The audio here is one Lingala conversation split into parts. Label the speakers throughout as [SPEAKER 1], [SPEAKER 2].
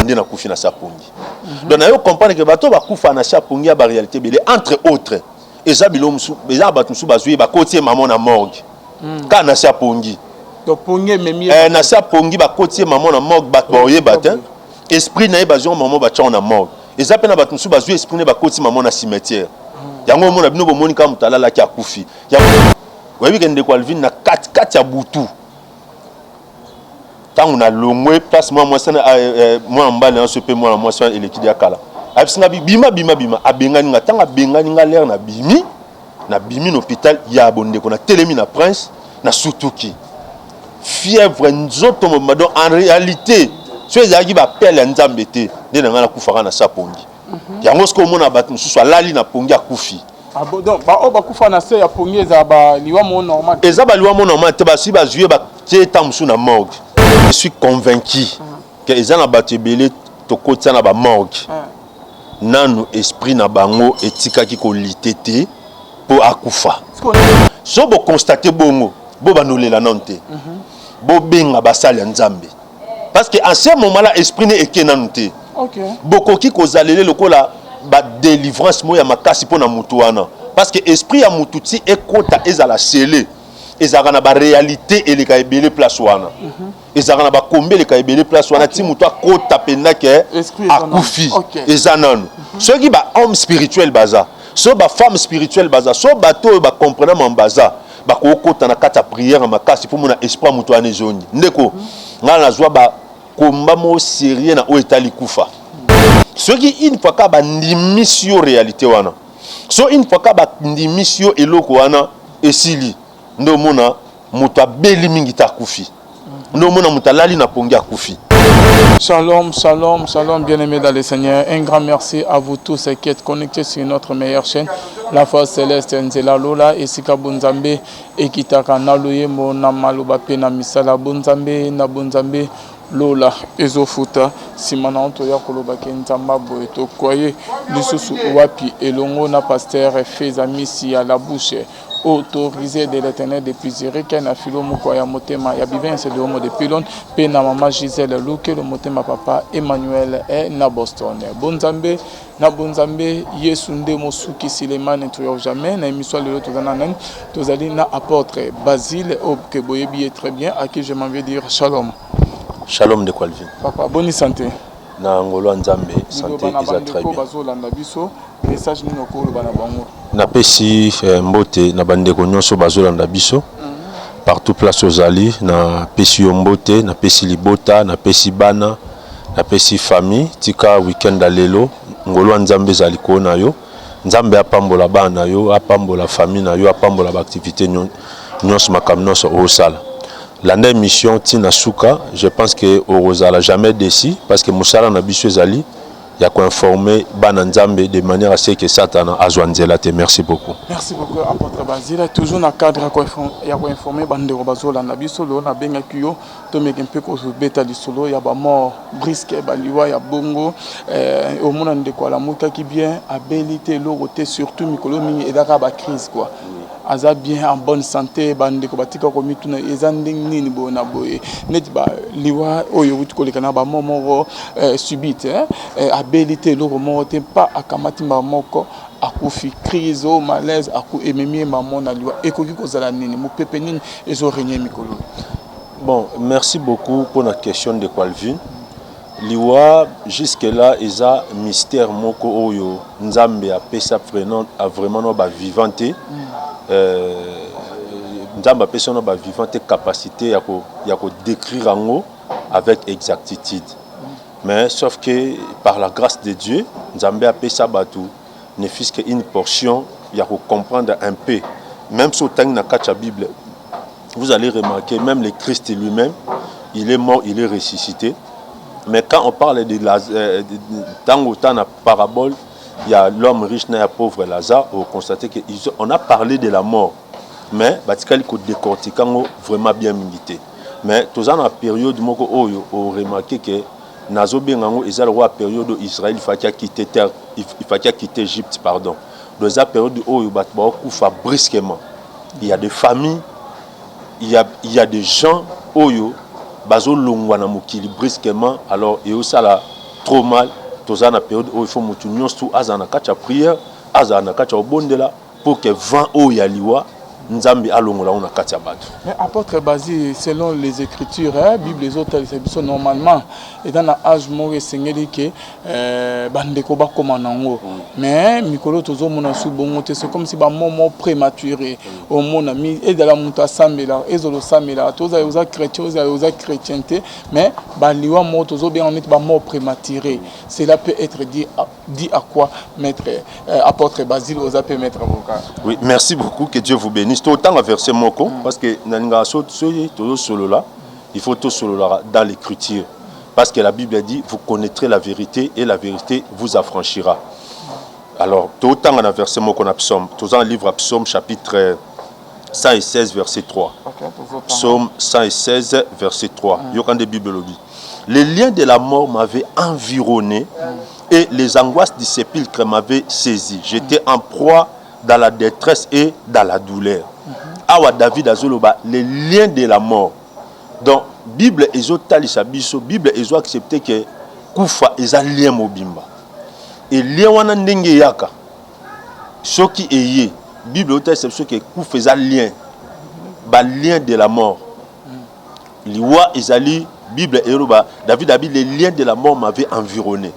[SPEAKER 1] Nde nakufi na se ya pongi. Donc nayo comprendre que bato bakufa na se ya pongi ya baréalité ebele. Entre autres, eza bilo mosusu, eza na bato mosusu bazwi ye, bakoti ye mamo na morgue kaka na se ya pongi.
[SPEAKER 2] Donc pongi ememi.
[SPEAKER 1] Eh, na se ya pongi bakoti ye mamo na morgue, bato baoyeba te. Esprit na ye bazwi yango mamo, batya yango na morgue. Eza mpe na bato mosusu bazwi esprit na ye, bakoti mamo na cimetière. Yango omona bino bomoni kaka moto alalaki, akufi. Yango oyebi ke, ndeko Alvin, na katikati ya butu, ntango nalongwe place mwana mwasi, mwana mobali na nyonso mpe mwana mwasi wana eleki ya kala, ayebisi nga: "Bima, bima, bima." Abengani nga. Ntango abengani nga, l'heure nabimi, nabimi na hôpital ya bondeko, natelemi na Prince, nasutuki, fièvre nzoto mobimba. Donc en réalité, so ezalaki bapele ya Nzambe te, nde na ngai nakufaka na sa pongi. Yango soki omona bato mosusu alali na pongi, akufi.
[SPEAKER 2] Ah bon, donc baoyo bakufa na se ya pongi ezala baliwa mo normal?
[SPEAKER 1] Eza baliwa mo normal te. Basi bazwi ye, batie eta mosusu na morgue. Je suis convaincu ke eza na bato ebele tokotia na bamorgue, nanu esprit na bango etikaki kolite te mpo akufa. So boconstate bongo, bo banolela nanu te, bobenga basali ya Nzambe, parce que en ce moment là esprit ne eke nanu te. Bokoki kozalele lokola badélivrance moko ya makasi mpo na mutu wana, parce que esprit ya mutu ti ekota, ezala sele, ezalaka na baréalité eleka ebele place wana, ezalaka na bakombe eleka ebele place wana ti moto akota mpenza ke
[SPEAKER 2] Esprit eza nanu.
[SPEAKER 1] Akufi. Eza nanu. Soki bahomme spirituel baza, so bafemme spirituelle baza, so bato oyo bacomprena mambo baza, bakokota na kati ya prière ya makasi mpo mona esprit ya moto wana ezongi. Ndeko, ngai nazwa bakomba moko sérieux na oyo etali kufa. Soki une fois kaka bandimisi yo réalité wana, so une fois kaka bandimisi yo eloko wana, esili. Nde omona moto abeli mingi te, akufi. Nde omona moto alali na pongi, akufi.
[SPEAKER 2] Shalom, shalom, shalom, bien-aimés dans le Seigneur. Un grand merci à vous tous qui êtes connectés sur notre meilleure chaîne, La Foi Céleste Nzela Lola, esika Bonzambe ekitaka na loyembo, na maloba pe na misala. Bonzambe na Bonzambe Lola ezofuta nsima na toya kolobaki Nzambe boye. Tokwaye lisusu wapi elongo na pasteur Feza Misi ya la bouche autorisé de l'Éternel depuis Zurich, na filo moko ya motema ya Bivense de Homo de Pilon, mpe na mama Gisèle Lukelo, motema papa Emmanuel e na Boston. Bonzambe na Bonzambe, Yesu nde mosuki Silemane triomphe jamais. Na émission lelo toza na nani? Tozali na apôtre Basile oyo ke boyebi ye très bien, à qui je m'en vais dire shalom.
[SPEAKER 1] Shalom, ndeko Alvin.
[SPEAKER 2] Papa, boni santé?
[SPEAKER 1] Na ngolo ya Nzambe, santé eza très bien.
[SPEAKER 2] Bazolanda biso, message nini okoloba na bango?
[SPEAKER 1] Napesi mbote na bandeko nyonso bazolanda biso partout place ozali. Napesi yo mbote, napesi libota, napesi bana, napesi famille. Tika weekend ya lelo, ngolo ya Nzambe ezala likolo na yo. Nzambe apambola bana na yo, apambola famille na yo, apambola baactivité nyonso, makambo nyonso osala. Landa émission ntina suka, je pense que okozala jamais déçu, parce que mosala na biso ezali ya koinformer bana Nzambe de manière à ce que Satana azwa nzela te. Merci beaucoup.
[SPEAKER 2] Merci beaucoup, apôtre Basile. Toujours na cadre ya koinformer bandeko bazolanda biso, lelo nabengaki yo tomeki mpe kozobeta lisolo ya bamort brusque, baliwa ya bongo. Omona ndeko alamukaki bien, abeli te, eloko te. Surtout mikolo mingi ezaka bacrise quoi. Aza bien, en bonne santé. Bandeko batika komituna eza ndenge nini boye na boye, neti baliwa oyo euti koleka na bamort moko subite, abeli te, eloko moko te, mpa akamati mbala moko akufi. Crise o malaise ememi ye mamo na liwa. Ekoki kozala nini? Mopepe nini ezorégner mikolo?
[SPEAKER 1] Bon, merci beaucoup pour la question de Alvin. Liwa jusque là eza mystère moko oyo Nzambe apesa vraiment no bavivant te. Nzambe apesa no bavivant te capacité ya kodécrire yango avec exactitude. Mais sauf que par la grâce de Dieu, Nzambe apesa bato ne fût-ce qu'une portion ya comprendre un peu. Même si otangi na kati ya Bible, vous allez remarquer, même le Christ lui-même, il est mort, il est ressuscité. Mais quand on parle de la tango na parabole, il y a l'homme riche na ya pauvre Lazare, on constate que on a parlé de la mort, mais batikali ko décortiquer yango vraiment bien mingi te. Mais toza na période moko oyo oremarquer que nazobenga yango eza lokola période oyo Israël ifaki akite terre, ifaki akite Égypte, pardon. Donc eza période oyo bato bakokufa brusquement. Il y a des familles, il y a des gens oyo bazolongwa na mokili brusquement. Alors eosala trop mal. Toza na période oyo il faut mutu nyonso azala na kati ya prière, azala na kati ya kobondela pour que vent oyo ya liwa, Nzambe alongola yango na kati ya bato.
[SPEAKER 2] Mais apôtre Basile, selon les écritures, hein, Bible ezotalisa biso, normalement eza na âge moko esengeli ke bandeko bakóma nango. Mais mikolo tozomona su bongo te. C'est comme si bamomo prématuré. Omona ezala moto asambela, ezala osambelaka te, ozala oza chrétien, ozala oza chrétien te, mais baliwa moko tozobenga neti bamort prématuré. Cela peut être dit à quoi, maître apôtre Basile? Oza mpe maître avocat.
[SPEAKER 1] Oui, merci beaucoup, que Dieu vous bénisse. Totanga verset moko parce que nalingaka soki tozosolola, il faut tosololaka dans l'écriture, parce que la Bible dit: «Vous connaîtrez la vérité et la vérité vous affranchira.» Alors totanga na verset moko na Psaume. Toza na livre ya Psaume, chapitre 116, verset 3.
[SPEAKER 2] Okay.
[SPEAKER 1] Psaume 116, verset 3. Yoka nde Bible elobi: «Les liens de la mort m'avaient environné et les angoisses du sépulcre m'avaient saisi. J'étais en proie dans la détresse et dans la douleur.» Awa David azoloba les liens de la mort. Donc Bible ezotalisa biso, Bible ezoaccepte ke kufa eza lien mobimba. E lien wana, ndenge eyaka, soki eye, Bible ezotalisa biso ke kufa eza lien, balien de la mort. Liwa ezali, Bible eloba, David abi: «Les liens de la mort m'avaient environné.»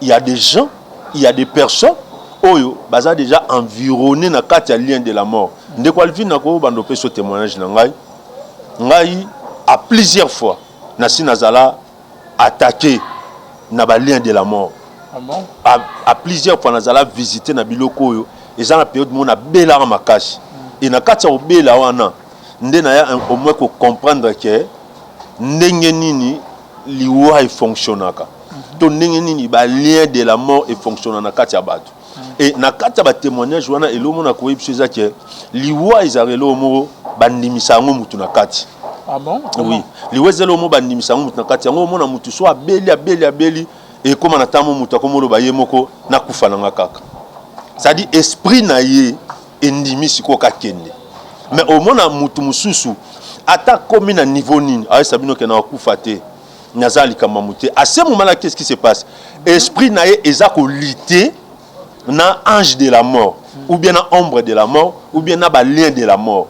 [SPEAKER 1] Il y a des gens, il y a des personnes oyo baza déjà environné na kati ya lien de la mort. Ndeko Alvin, nakobanda opesa témoignage na ngai. Ngai, à plusieurs fois, nasi nazala attaqué na balien de la mort.
[SPEAKER 2] Ah bon?
[SPEAKER 1] À plusieurs fois nazala visité na biloko oyo. Eza na période moko nabelaka makasi e na kati ya kobela wana nde naya au moins kocomprendre ke ndenge nini liwa efonctionnaka to ndenge nini balien de la mort efonctionna na kati ya bato. E na kati ya batémoignage wana, eloko moko nakoyebi biso eza ke liwa ezalaka eloko moko bandimisa yango mutu na kati.
[SPEAKER 2] Ah bon?
[SPEAKER 1] Oui, liwa eza eloko moko bandimisa yango mutu na kati. Yango omona mutu so abeli, abeli, abeli, ekóma na ntango mutu akóma oloba ye moko: «Nakufa nanga kaka.» C'est-à-dire esprit na ye endimi sikoyo kakende. Mais omona mutu mosusu, ata komi na niveau nini, ayesa bino ke na akufa te, naza likambo ya motu te. À ce moment là, qu'est-ce qui se passe? Esprit na ye eza kolutter na ange de la mort ou bien na ombre de la mort ou bien na balien de la mort.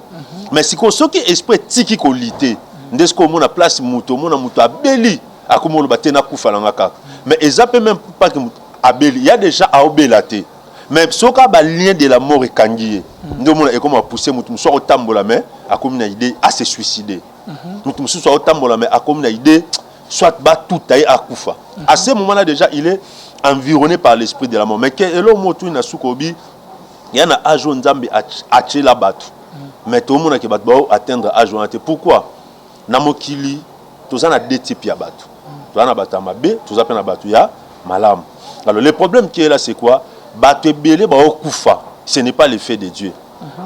[SPEAKER 1] Mais sikoyo, soki esprit etiki kolutter nde sikoyo omona place moto, omona moto abeli, akomi oloba te: «Nakufa nanga kaka.» Mais eza mpe même pas ke moto abeli ya déjà aobela te, mais soki balien de la mort ekangi ye, nde omona ekoma pousse moto mosusu akotambola, mais akomi na idée ase suicider. Moto mosusu akotambola, mais akomi na idée soit batuta ye, akufa. À ce moment là déjà, il est environné par l'esprit de la mort. Mais ke eloko moko tuni na suka, obi ya na âge oyo Nzambe atiela bato, mais tomonaki bato bao atteindre âge wana te. Pourquoi? Na mokili toza na deux types ya bato: toza na bato ya mabe, toza mpe na bato ya malamu. Alors le problème qui est là, c'est quoi? Bato ebele baokufa, ce n'est pas l'effet de Dieu.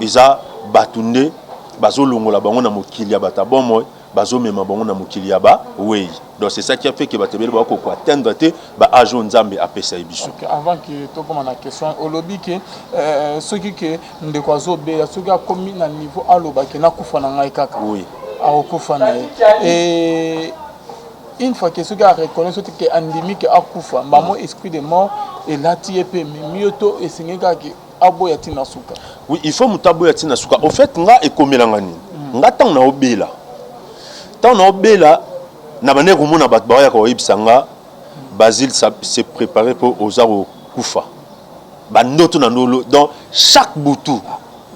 [SPEAKER 1] Eza bato nde bazolongola bango na mokili ya bato ya bomoi, bazomema bango na mokili ya bawei. Donc c'est ça qui a fait que bato ebele bakoki atteindre te baâge oyo Nzambe apesa ye biso.
[SPEAKER 2] Ok, avant ke tokóma na question, olobi ke soki ke ndeko azobela, soki akomi na niveau aloba ke nakufa na ngai kaka, akokufa na ye. Et une fois ke soki areconnaître, soki ke andimi ke akufa, mbamo esprit de mort elati ye mpe ememi yo to esengeli kaka ke aboya ntina suka?
[SPEAKER 1] Oui, il faut moto aboya ntina suka. Au fait, nga ekomelanga nini? Nga ntango naobela, ntango naobela, na bandeki komona bato baoyaka koyebisa nga: «Basile, se préparé mpo oza kokufa.» Bandoto na ndolo, donc chaque butu.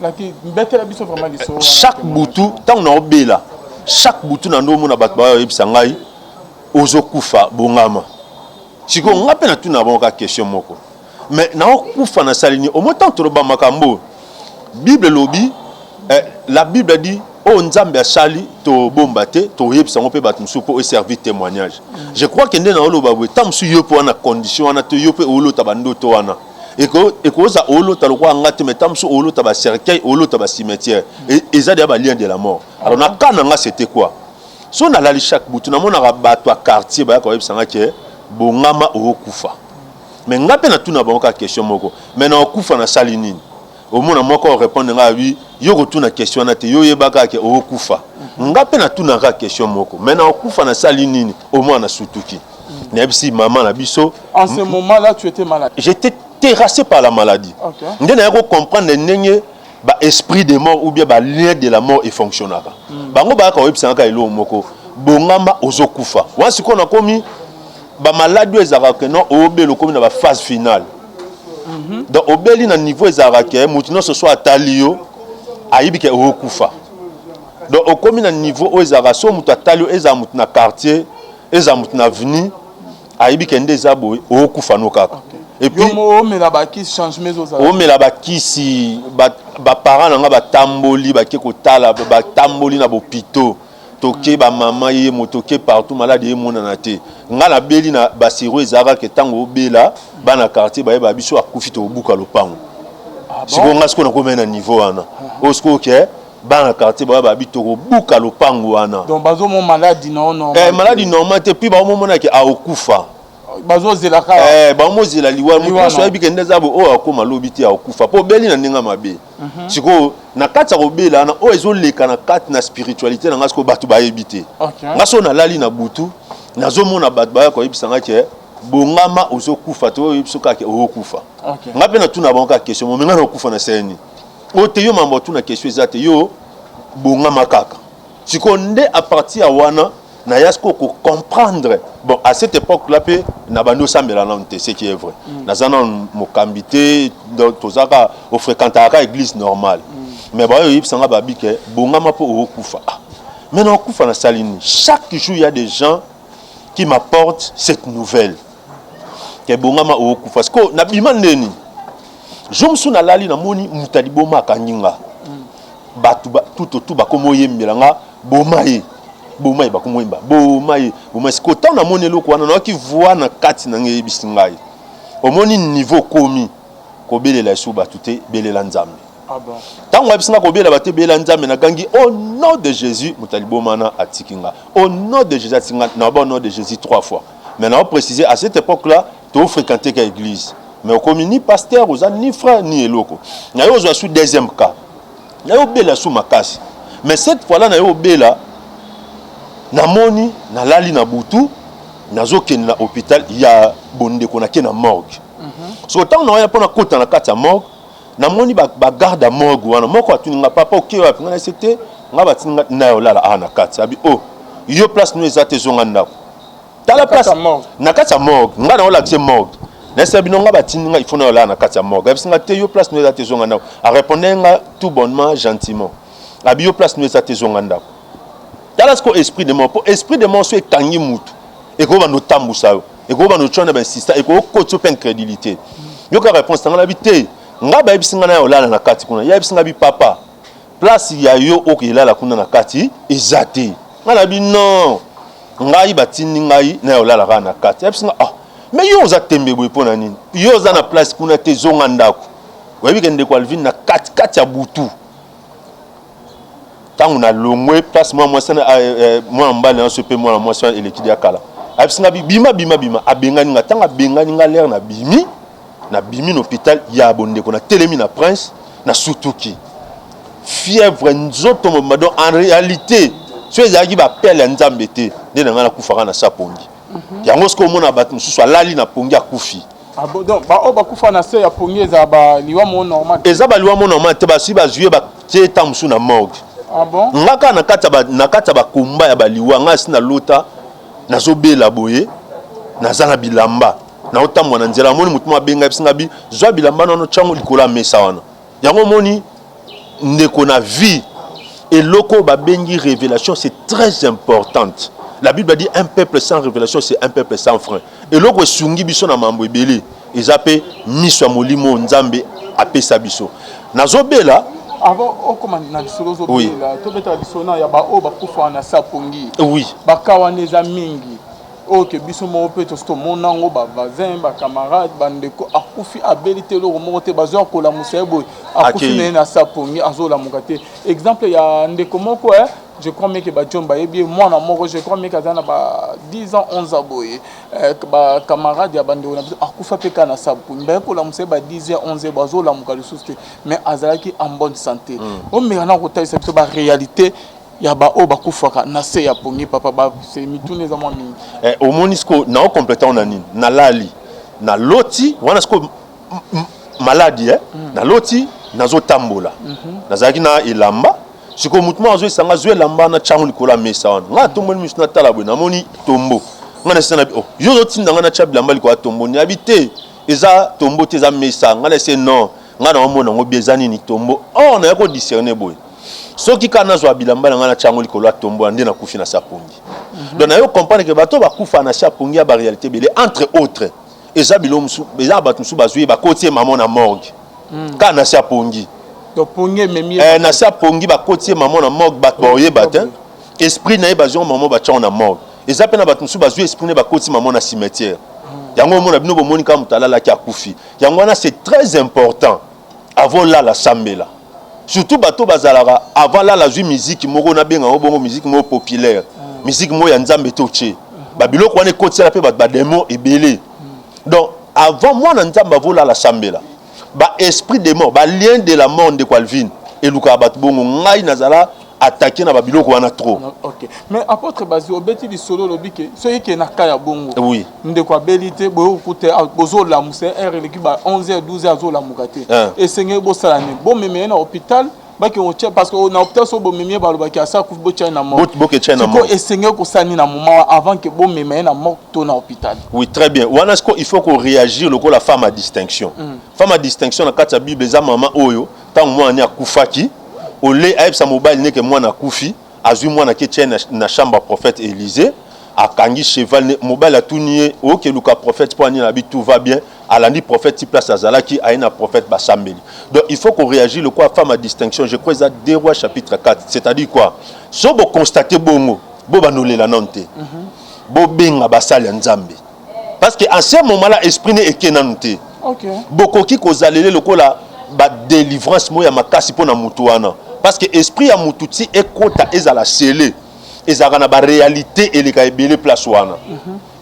[SPEAKER 2] Laki mbetela biso vraiment lisolo wana.
[SPEAKER 1] Chaque butu, ntango naobela, chaque butu na ndo omona bato baoyebisa ngai: «Ozokufa, bongama.» Sikoyo nga mpe natuna bango kaka question moko: mais naokufa, nasali nini? Omo ntango toloba makambo Bible elobi, la Bible dit: oyo Nzambe asali, tobomba te, toyebisa yango mpe bato mosusu mpo eservir témoignage. Je crois ke nde na oloba boye, ntango mosusu yo mpe wana condition wana te, yo mpe olota bandoto wana. Ekozala olota lokola nga te, mais ntango mosusu olota bacercueil, olota bacimetière, eza deya balien de la mort. Alors na cas na nga, c'était quoi? So nalali, chaque butu namonaka bato ya quartier bayaka koyebisa nga ke bongama, okokufa. Mais nga mpe natuna bango kaka question moko: mais na okufa, nasali nini? Omona moko orépondre nga abi: «Yo kotuna question wana te, yo oyebaka ke okokufa.» Nga mpe natunaka question moko: mais na okufa, nasali nini? Omona nasutuki. Nayebisi mama na biso.
[SPEAKER 2] En ce moment là, tu étais malade?
[SPEAKER 1] J'étais terrassé par la maladie. Nde naya kocomprendre ndenge baesprit de mort ou bien balien de la mort efonctionnaka. Bango bayaka koyebisanga kaka eloko moko: bongama, ozokufa. Wana sikoyo nakomi bamaladi oyo ezalaka ke non, obela, okomi na baphase finale. Donc obeli na niveau ezalaka ke motu nyonso so atali yo, ayebi ke okokufa. Donc okomi na niveau oyo ezalaka so moto atali yo, ezala motu na quartier, ezala motu na avenue, ayebi ke nde eza boye, okokufa no kaka.
[SPEAKER 2] Et puis omela bakisi, changement ezozala.
[SPEAKER 1] Omela bakisi. Baparent na nga batamboli, bake kotala, batamboli na bopito, toke bamama ye mo, toke partout, maladi emonana te. Nga nabeli na basiro, ezalaka ke ntango obela, bana quartier bayeba biso akufi, tokobuka lopango. Sikoyo nga sikoyo nakomi na niveau wana oyo sikoyo ke bana quartier bayeba bi tokobuka lopango wana.
[SPEAKER 2] Donc bazomona maladi na
[SPEAKER 1] normal? Eh, maladi normal te. Puis baomonaki akokufa.
[SPEAKER 2] Bazozela kaka.
[SPEAKER 1] Eh, baomozela liwa. Moto nyonso ayebi ke nde eza boye, oyo akóma lobi te, akokufa mpo obeli na ndenge mabe. Sikoyo na kati ya kobela wana, oyo ezoleka na kati na spiritualité na nga, sikoyo bato bayebi te. Nga so nalali na butu, nazomona bato baya koyebisa nga ke bongama, ozokufa te. Oyo oyebi kaka okokufa. Nga mpe natuna bango kaka question: momenga na okufa na seni oyo te? Yo mambo otuna question eza te, yo bongama kaka. Sikoyo nde à partir ya wana naya sikoyo kocomprendre. Bon, à cette époque là mpe na bandi osambela nanu te, ce qui est vrai. Naza nanu mokambi te, donc tozaka ofréquentaka kaka église normale. Mais baoyo oyebisanga babi ke bongama mpo okokufa. Ah, mais na okufa nasali nini? Chaque jour il y a des gens qui m'apportent cette nouvelle ke bongama, okokufa. Sikoyo nabima ndeni? Jour mosusu nalali, namoni moto aliboma akangi nga. Bato tout autour bakoma oyembela nga: boma ye, boma ye. Bakoma oyemba: boma ye, boma ye. Sikoyo ntango namoni eloko wana, nayoki voix na kati na ngai eyebisi ngai: omoni niveau okomi, kobelela esu bato te, belela Nzambe.
[SPEAKER 2] Ah bon.
[SPEAKER 1] Ntango ayebisi nga kobelela bato, ebelela Nzambe, nagangi: au nom de Jésus! Moto aliboma wana atiki nga. Au nom de Jésus! Atiki nga. Naba au nom de Jésus trois fois. Mais nao préciser, à cette époque là tofréquente ka église, mais okomi ni pasteur, oza ni frère ni eloko. Na yo ozwa su deuxième cas, na yo obela su makasi. Mais cette fois là na yo obela, namoni nalali na butu, nazokende na hôpital ya bondeko, nake na morgue. So ntango naoya mpo nakota na kati ya morgue, namoni bagarde ya morgue wana. Moko atuni nga: papa, oke wapi? Nga nayese te, nga batini nga na olala awa na kati. Abi: o yo, place no eza te, ezonga ndako. Tala place na kati ya morgue, nga na olakise morgue. Nayesa bino, nga batindi nga, il faut na olala na kati ya morgue. Ayebisi nga te, yo place no eza te, ezonga ndako. Arépondre nga tout bonnement, gentiment, abi: yo place no eza te, ezonga ndako. Tala siko esprit de mort, po esprit de mort so ekangi mutu, ekoki banda otambusa yo, ekoki banda otya na bainsista, ekoki okoti yo mpe incrédulité. Yoka réponse nanga: nabi te, nga bayebisi nga na ya olala na kati kuna. Yayebisi nga bi: papa, place ya yo okelala kuna na kati eza te. Nga nabi: non, ngai batindi ngai na ya olala kaka na kati. Yayebisi nga: ah, mais yo oza tembe boye mpo na nini? Yo oza na place kuna te, zonga ndako. Oyebi ke ndeko Alvin, na kati kati ya butu, ntango nalongwe place, mwana mwasi, mwana mobali na so mpe mwana mwasi wana eleki ya kala, ayebisi nga: bima, bima, bima. Abengani nga. Ntango abengani nga, lere nabimi, nabimi na hôpital ya bondeko, natelemi na Prince, nasutuki, fièvre nzoto mobima. Donc en réalité, so ezalaki bapele ya Nzambe te, nde na ngai nakufaka na sa pongi yango. Soki omona bato mosusu alali na pongi, akufi.
[SPEAKER 2] Ah bon, donc baoyo bakufa na se ya pongi, ezala baliwa mo normal?
[SPEAKER 1] Eza baliwa mo normal te. Basi bazwi ye, batie ta mosusu na morgue.
[SPEAKER 2] Ah bon.
[SPEAKER 1] Nga kaka na kati ya bakomba ya baliwa, nga asi nalota nazobela boye, naza na bilamba, naotambola na nzela, amoni motu mo abenga biso nga bi: zwa bilamba nano, tyango likolo ya mesa wana. Yango omoni ndeko, na vie, eloko babengi révélation, c'est très importante. La Bible a dit: un peuple sans révélation, c'est un peuple sans frein. Eloko esungi biso na mambo ebele eza mpe miso ya molimo Nzambe apesa biso. Nazobela.
[SPEAKER 2] Avant okoma na lisolo, ozobela, tobetaka lisolo na ya baoyo bakufaka na sa pongi.
[SPEAKER 1] Oui.
[SPEAKER 2] Baka wana eza mingi oyo ke biso moko mpe tosi tomona yango, bavoisin, bacamarade, bandeko, akufi, abeli te, eloko moko te, bazwa kolamusa ye boye, akufi na ye na sa pongi, azolamuka te. Exemple ya ndeko moko, je crois meke bajon bayebi ye, mwana moko, je crois meke aza na ba 10 ans, 11 ans boye, bacamarade ya bandeko na biso, akufa mpe kaka na sa pongi. Baye kolamusa ye ba 10 heures, 11 heures, bazolamuka lisusu te, mais azalaki en bonne santé. Omeka na kotalisa biso baréalité. Ya baoyo bakufaka na se ya pongi, papa, ba mituna eza mwa mingi.
[SPEAKER 1] Omoni siko naokomplete na nini? Nalali, naloti wana siko maladi, eh? Naloti nazotambola, nazalaki na elamba. Sikoyo motu moko azoyesanga: "Zwa elamba na tiango likolo ya mesa wana." Ngai atomboli miso, natala boye, namoni tombo. Ngai nasisa na: "Oh, yo ozotinda ngai natya bilamba likolo ya tombo?" Nayebi te, eza tombo te, eza mesa. Ngai nase non, ngai naomona yango bi eza nini? Tombo. Or naya kodiscerne boye, soki kaka nazwa bilamba na ngai, natya yango likolo ya tombo wana, nde nakufi na se ya pongi. Donc nayo comprendre ke bato bakufa na se ya pongi ya baréalité ebele. Entre autres, eza bilo mosusu, eza na bato mosusu bazwi ye, bakoti ye mamo na morgue kaka na se ya pongi.
[SPEAKER 2] Donc pongi ememi ye.
[SPEAKER 1] Na se ya pongi, bakoti ye mamo na morgue, bato baoyeba te. Esprit na ye, bazwi yango mamo, batya yango na morgue. Eza mpe na bato mosusu bazwi esprit na ye, bakoti mamo na cimetière. Yango omona bino bomoni kaka moto alalaki, akufi. Yango wana c'est très important, avant olala, sambela. Surtout bato bazalaka, avant lala, azwi miziki moko, nabenga yango bongo, miziki moko populaire, miziki moko ya Nzambe te, otie babiloko wana, ekotisela mpe bato badémon ebele. Donc avant mwana Nzambe avolala, sambela. Baesprit de mort, balien de la mort, ndeko Alvine, elukaka bato bongo. Ngai nazala attaqué na babiloko wana trop.
[SPEAKER 2] Ok, mais apôtre Bazi, obeti lisolo, olobi ke soki ke na ka ya bongo, ndeko abeli te boye, okuta bozolamusa, heure eleki ba 11 h, 12 h, azolamuka te, esengeli bosala nini? Bomema ye na hôpital, bakende kotia? Parce que na hôpital, so bomemi ye, balobaki asa akufi, botia ye na morgue.
[SPEAKER 1] Boke tia ye na
[SPEAKER 2] Sikoyo
[SPEAKER 1] morgue.
[SPEAKER 2] esengeli kosala nini na moment avant ke bomema ye na morgue to na hôpital?
[SPEAKER 1] Oui, très bien. Wana siko il faut koréagir lokola femme à distinction. Femme à distinction na kati ya Bible eza mama oyo, ntango mwana ni akufaki, ole ayebisa mobali neke mwana akufi, azwi mwana ke tie na chambre ya prophète Élisée, akangi cheval ne. Mobali atuni ye: "Okeluka prophète mpo anini?" Abi: "Tout va bien." Alandi prophète ti place azalaki, aye na prophète, basambeli. Donc il faut qu'on réagisse lokola femme à distinction. Je crois eza 2 Rois chapitre 4. C'est-à-dire quoi? So boconstate bongo, bo banolela nano te, bobenga basali ya Nzambe, parce que en ce moment là esprit ne eke nanu te. Bokoki kozalele lokola badélivrance moko ya makasi mpo na mutu wana, parce que esprit ya mutu ti ekota, ezala sele, ezalaka na baréalité eleka ebele place wana,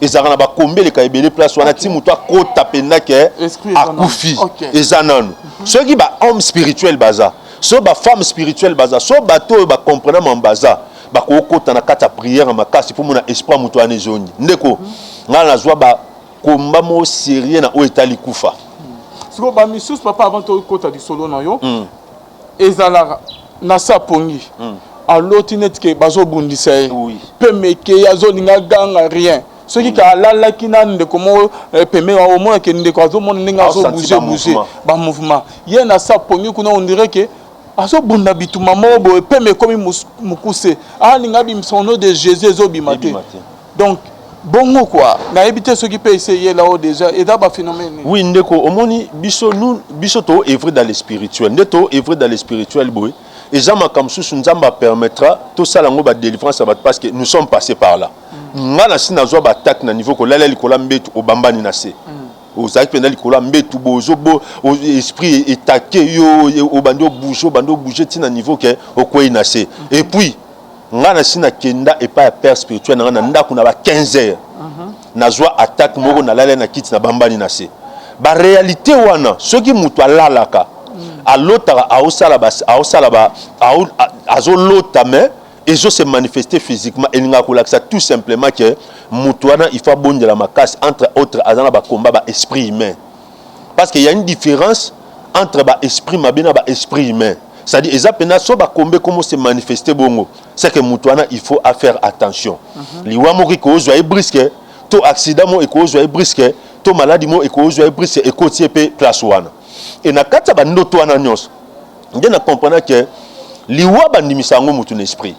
[SPEAKER 1] ezalaka na bakombe eleka ebele place wana, ti mutu akota mpenza ke
[SPEAKER 2] Esprit eza nanu.
[SPEAKER 1] akufi. Eza nanu. Soki bahomme spirituel baza, so bafemme spirituelle baza, so bato oyo bacomprena mambo baza, bakokota na kati ya prière ya makasi mpo mona esprit ya moto wana ezongi. Ndeko, ngai nazwa bakomba moko sérieux na oyo etali kufa.
[SPEAKER 2] Sikoyo bamisusu, papa, avant tokota lisolo na yo, ezalaka na se apongi, aloti neti ke bazobundisa ye, mpe meke azolinga ganga rien. Soki ka alalaki na ndeko moko pembeni, omona ke ndeko azomona ndenge
[SPEAKER 1] Aosentir
[SPEAKER 2] azobouge bouge,
[SPEAKER 1] bamouvement.
[SPEAKER 2] Bamouvement ye na se apongi kuna, on dirait ke azobunda bitumba moko boye, peme ekomi mokuse, alinga abimisa au nom de Jésus, ezobima te.
[SPEAKER 1] Ebima te.
[SPEAKER 2] Donc bongo quoi, nayebi te soki mpe ese eyela oyo déjà eza baphénomène.
[SPEAKER 1] Oui, ndeko, omoni biso, nous, biso to œuvrer dans le spirituel, nde to œuvrer dans le spirituel boye, eza makambo mosusu Nzambe apermettra tosala yango, badélivrance ya bato, parce que nous sommes passés par là. Nga na si nazwa baattaque na niveau kolala likolo ya mbetu, obambani na se, ozalaki mpenza likolo ya mbetu boye, ozobo esprit etake yo, obandi obouge, obandi obouge ntina niveau ke okwei na se. Et puis nga na si nakenda epai ya père spirituel na nga na ndako na ba 15 heures, nazwa attaque moko, nalali na kiti, na bambani na se. Baréalité wana, soki moto alalaka, alotaka, aosala aosala azolota, mais ezo se manifester physiquement, elingaka kolakisa tout simplement ke moto wana, il faut abondela makasi. Entre autres, aza na bakomba baesprit humain, parce que y a une différence entre baesprit mabe na baesprit humain. C'est-à-dire eza mpena so bakombe komo se manifester bongo, c'est que moto wana, il faut faire attention. Liwa moko ekozwa ye brusque, to accident moko ekozwa ye brusque, to maladie moko ekozwa ye brusque, ekoti ye mpe place wana. E na kati ya bandoto wana nyonso, nde na comprendre ke liwa bandimisa yango motu na esprit.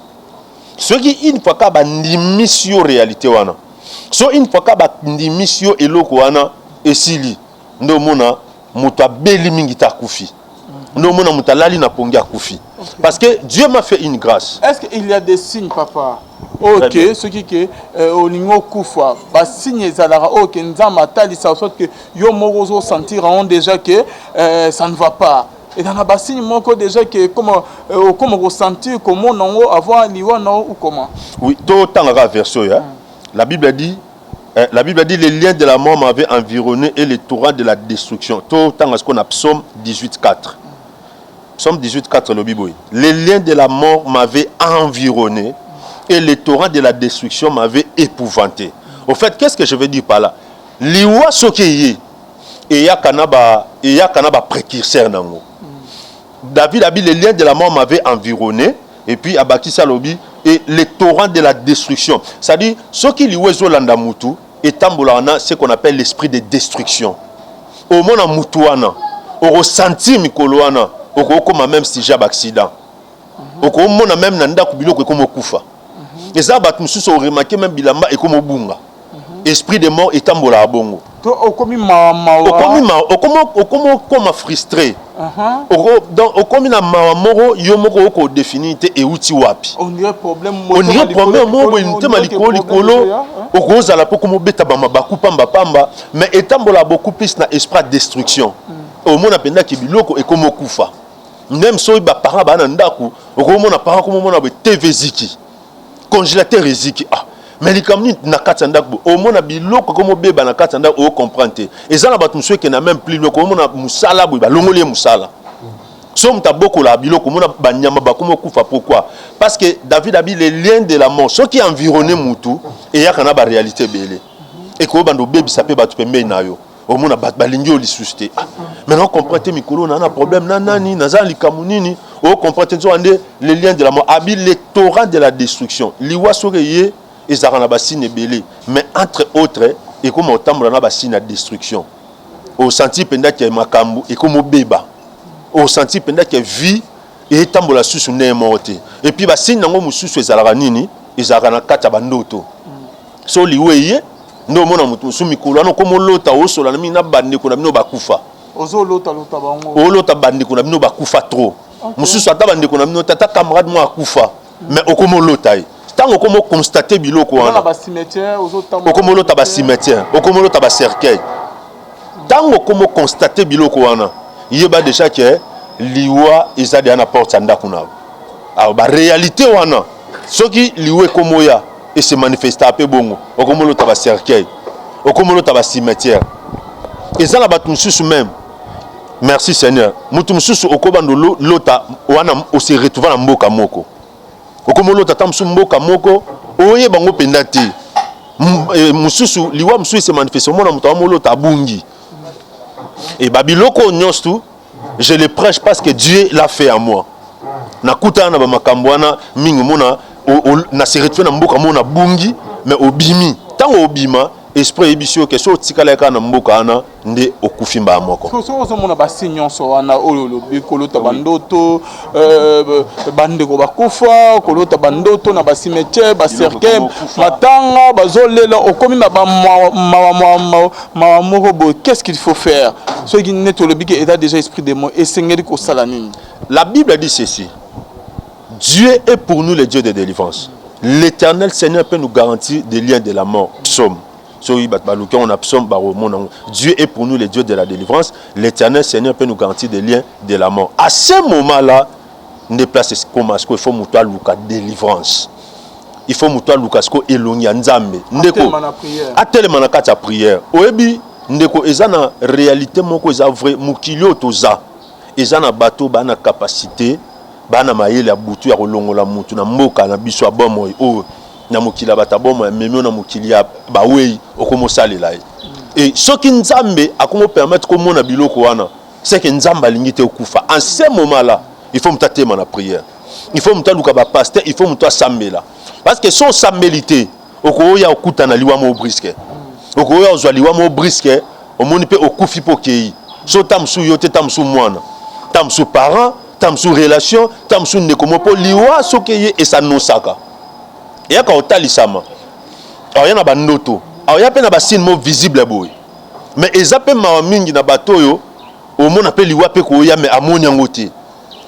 [SPEAKER 1] Soki une fois ka bandimisi yo réalité wana, so une fois ka bandimisi yo eloko wana, esili. Nde omona moto abeli mingi te, akufi. Nde omona moto alali na pongi, akufi. Parce que Dieu m'a fait une grâce.
[SPEAKER 2] Est-ce qu'il y a des signes, papa? Ok, soki ke olingi okufa, basigne ezalaka oyo ke Nzambe atalisa, soit ke yo moko ozosentir yango déjà ke ça ne va pas. Eza na basigne moko déjà ke okoma kosentir, komona yango avant liwa na yo ou comment?
[SPEAKER 1] Oui, totangaka verset oyo. La Bible dit, la Bible dit: "Les liens de la mort m'avaient environné et les torrents de la destruction." Totanga ce qu'on a, Psaume 18 4. Psaume 18, 4 elobi boye: Les liens de la mort m'avaient environné et les torrents de la destruction m'avaient épouvanté. Au fait, qu'est-ce que je veux dire par là? Liwa soki eye, eyaka na ba eyaka na ba précurseur nango. David abi les liens de la mort m'avaient environné et puis abakisi alobi et les torrents de la destruction. C'est-à-dire soki liwa ezolanda mutu, etambolaka na ce qu'on appelle l'esprit de destruction. Omona mutu wana, okosentir mikolo wana, okokoma même sujet ya baaccident, okomona même na ndako biloko ekoma okufa. Eza bato mosusu oremarquer, même bilamba ekoma obunga. Esprit de mort etambolaka bongo.
[SPEAKER 2] To okomi mawa mawa.
[SPEAKER 1] Okomi mawa, okomi okoma frustré. Donc okomi na mawa moko, yo moko okodéfinir te euti wapi.
[SPEAKER 2] On dirait problème.
[SPEAKER 1] On dirait problème moko boye, motema likolo likolo, okozala mpo komobeta bamabaku pambapamba. Mais etambola beaucoup plus na esprit ya destruction. Omona mpendaki biloko ekoma okufa. Même soki baparent baa na ndako, okomona parent komomona boye TV eziki, congélateur eziki. Ah, mais likambo nini na kati ya ndako boye? Omona biloko ekomobeba na kati ya ndako, ocomprendre te. Eza na bato mosusu ekenda même plus loin, komomona mosala boye, balongoli ye mosala. So moto abokolaka biloko, omona banyama bakoma okufa. Pourquoi? Parce que David abi les liens de la mort soki environne mutu, eyaka na baréalité ebele, ekoyobanda obebisa mpe bato pembeni na yo. Omona bato balingi yo lisusu te. Ah, maintenant comprend te, mikolo na na problème na nani, naza na likambo nini, ocomprend te. Nzoka nde les liens de la mort, abi les torrents de la destruction. Liwa soki eye, ezalaka na basigne ebele, mais entre autres ekoma kotambola na basigne ya destruction. Osentir mpenza ke makambo ekoma obeba, osentir mpenza ke vie etambola susu ndenge moko te. Et puis basigne yango mosusu ezalaka nini? Ezalaka na kati ya bandoto. So liwa eye nde omona moto mosusu mikolo wana okoma olota, osola na mingi na bandeko na bino bakufa.
[SPEAKER 2] Ozolotalota bango.
[SPEAKER 1] Olota bandeko na bino bakufa trop. Mosusu ata bandeko na bino te, ata camarade moko akufa, mais okoma olota ye. Ntango okoma oconstater biloko
[SPEAKER 2] oza na
[SPEAKER 1] wana,
[SPEAKER 2] bacimetière, ozotambola.
[SPEAKER 1] Okoma olota bacimetière, okoma olota bacercueil. Ntango okoma oconstater biloko wana, yeba déjà ke liwa eza deya na porte ya ndako na yo. Alors baréalité wana, soki liwa ekoma oya, ese manifesta mpe bongo. Okoma olota bacercueil, okoma olota bacimetière. Eza na bato mosusu même, merci Seigneur, moto mosusu okobanda lota wana, ose retrouva na mboka moko, okoma olota ata mosusu mboka moko oyeba yango mpenza te. Mosusu liwa mosusu ese manifeste, omona moto amolota abungi. E babiloko oyo nyonso tu, je le prêche parce que Dieu l'a fait à moi. Nakutana na bamakambo wana mingi. Omona na se retrouve na mboka moko, nabungi, mais obimi. Ntango obima, esprit eyebisi yo ke so otikala kaka na mboka wana nde okufi mbala moko.
[SPEAKER 2] Soki ozomona basigne nyonso wana oyo olobi, kolota bandoto bandeko bakufa, kolota bandoto na bacimetière, bacercueil, matanga, bazolela, okomi na bamawa mawa moko boye, qu'est-ce qu'il faut faire? Soki neti olobi ke eza déjà esprit de mort, esengeli kosala nini?
[SPEAKER 1] La Bible dit ceci: Dieu est pour nous le Dieu de délivrance. L'Éternel Seigneur peut nous garantir des liens de la mort. Psaume. Soki bato baluki yango na psaume, bakomona yango. Dieu est pour nous le Dieu de la délivrance. L'Éternel Seigneur peut nous garantir des liens de la mort. À ce moment-là, nde place ekoma sikoyo, il faut moto aluka délivrance. Il faut moto aluka sikoyo elongi ya Nzambe. Ndeko,
[SPEAKER 2] atelema na prière.
[SPEAKER 1] Atelema na kati ya prière. Oyebi ndeko, eza na réalité moko eza vrai. Mokili oyo toza, eza na bato baa na capacité, baa na mayele ya butu ya kolongola mutu na mboka na biso ya bomoi oyo, na mokili ya bato ya bomoi, amemi oyo na mokili ya bawei, okomosalela ye. E soki Nzambe akomopermettre komona biloko wana, c'est que Nzambe alingi te okufa. En ce moment là, il faut moto atema na prière, il faut moto aluka bapasteur, il faut moto asambela, parce que so osambeli te, okoya okutana liwa moko brusque, okoya ozwa liwa moko brusque. Omoni mpe okufi mpe okei. So ta mosusu yo te, ta mosusu mwana, ta mosusu parent, ta mosusu relation, ta mosusu ndeko moko. Mpo liwa soki eye, esanosaka, eyaka kotalisama, aoya na bandoto, aoya mpe na basigne mo visible boye. Mais eza mpe mawa mingi na bato oyo omona mpe liwa mpe koya, mais amoni yango te.